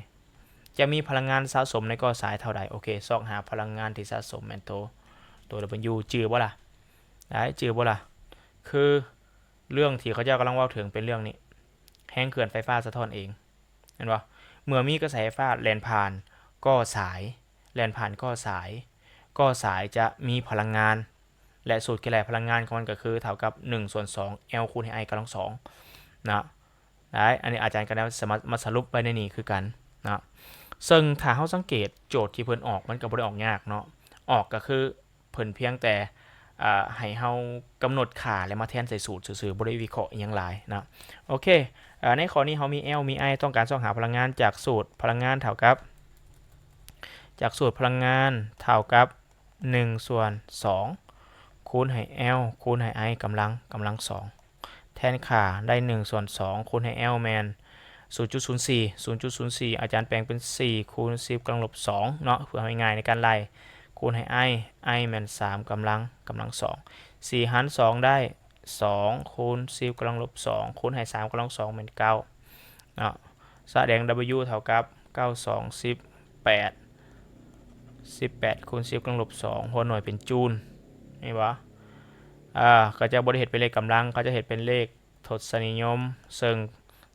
ຈະມີພະລັງງານສະສົມໃນກໍສາຍເທົ່າໃດ? ໂອເຄ ຊອກຫາພະລັງງານທີ່ສະສົມແມ່ນໂຕ ໂຕ W ຈື່ບໍ່ລະ? ໄດ້ ຈື່ບໍ່ລະ? ຄືເລື່ອງທີ່ເຂົາເຈົ້າກຳລັງເວົ້າເຖິງເປັນເລື່ອງນີ້ ແຮງເຄື່ອນໄຟຟ້າສະທ້ອນເອງ ແມ່ນບໍ່? ເມື່ອມີກະແສໄຟຟ້າແລ່ນຜ່ານກໍສາຍ ແລ່ນຜ່ານກໍສາຍ ກໍສາຍຈະມີພະລັງງານ ແລະ ສູດຄິດໄລ່ພະລັງງານຂອງມັນກໍຄືເທົ່າກັບໜຶ່ງສ່ວນສອງ L ຄູນໃຫ້ I ກຳລັງສອງເນາະ. ໄດ້ ອັນນີ້ອາຈານກໍໄດ້ສາມາດມາສະຫຼຸບໄວ້ໃນນີ້ຄືກັນເນາະ. ເຊິ່ງຖ້າເຮົາສັງເກດໂຈດທີ່ເພິ່ນອອກ ມັນກໍບໍ່ໄດ້ອອກຍາກເນາະ ອອກກໍຄືເພິ່ນພຽງແຕ່ ອາ ໃຫ້ເຮົາກຳນົດຄ່າ ແລ້ວມາແທນໃສ່ສູດຊື່ໆ ບໍ່ໄດ້ວິເຄາະອີ່ຫຍັງຫຼາຍເນາະ. ໂອເຄ ອາ ໃນຂໍ້ນີ້ເຮົາມີ L ມີ I ຕ້ອງການຊອກຫາພະລັງງານຈາກສູດພະລັງງານເທົ່າກັບ ຈາກສູດພະລັງງານເທົ່າກັບ ໜຶ່ງສ່ວນສອງ ຄູນໃຫ້ L ຄູນໃຫ້ I ກຳລັງ ກຳລັງສອງ ແທນຄ່າໄດ້ໜຶ່ງສ່ວນສອງ ຄູນໃຫ້ L ແມ່ນສູນຈຸດສູນສີ່ ສູນຈຸດສູນສີ່ ອາຈານແປງເປັນສີ່ຄູນສິບກຳລັງລົບສອງເນາະ ເພື່ອໃຫ້ງ່າຍໃນການໄລ່ ຄູນໃຫ້ I I ແມ່ນສາມກຳລັງ ກຳລັງສອງ ສີ່ຫານສອງໄດ້ສອງຄູນສິບກຳລັງລົບສອງ ຄູນໃຫ້ສາມກຳລັງສອງແມ່ນເກົ້າເນາະ. ສະແດງ W ເທົ່າກັບເກົ້າສອງສິບແປດ ສິບແປດຄູນສິບກຳລັງລົບສອງ ຫົວໜ່ວຍເປັນຈູນ ເຫັນບໍ່? ເຂົາເຈົ້າບໍ່ໄດ້ເຮັດເປັນເລກກຳລັງ ເຂົາເຈົ້າເຮັດເປັນເລກທົດສະນິຍົມ ເຊິ່ງ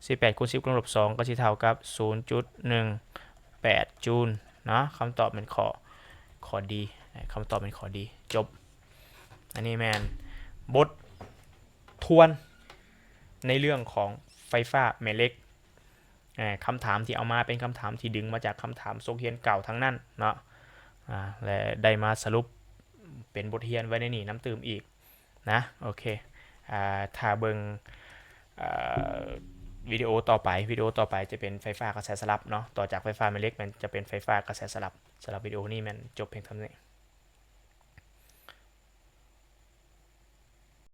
ສິບແປດຄູນສິບກຳລັງລົບສອງ ກໍຊິເທົ່າກັບສູນຈຸດໜຶ່ງແປດຈູນເນາະ. ຄຳຕອບແມ່ນຂໍ້ ຂໍ້ D ຄຳຕອບແມ່ນຂໍ້ D ຈົບ. ອັນນີ້ແມ່ນບົດທວນໃນເລື່ອງຂອງໄຟຟ້າແມ່ເຫຼັກ. ເອີ ຄຳຖາມທີ່ເອົາມາເປັນຄຳຖາມທີ່ດຶງມາຈາກຄຳຖາມສົກຮຽນເກົ່າທັງນັ້ນເນາະ ອາ ແລະ ໄດ້ມາສະຫຼຸບເປັນບົດຮຽນໄວ້ໃນນີ້ນຳຕື່ມອີກນະ. ໂອເຄ ອາ ຖ້າເບິ່ງ ອາ ວິດີໂອຕໍ່ໄປ ວິດີໂອຕໍ່ໄປຈະເປັນໄຟຟ້າກະແສສະຫຼັບເນາະ ຕໍ່ຈາກໄຟຟ້າແມ່ເຫຼັກແມ່ນຈະເປັນໄຟຟ້າກະແສສະຫຼັບ. ສຳລັບວິດີໂອນີ້ແມ່ນຈົບພຽງເທົ່ານີ້.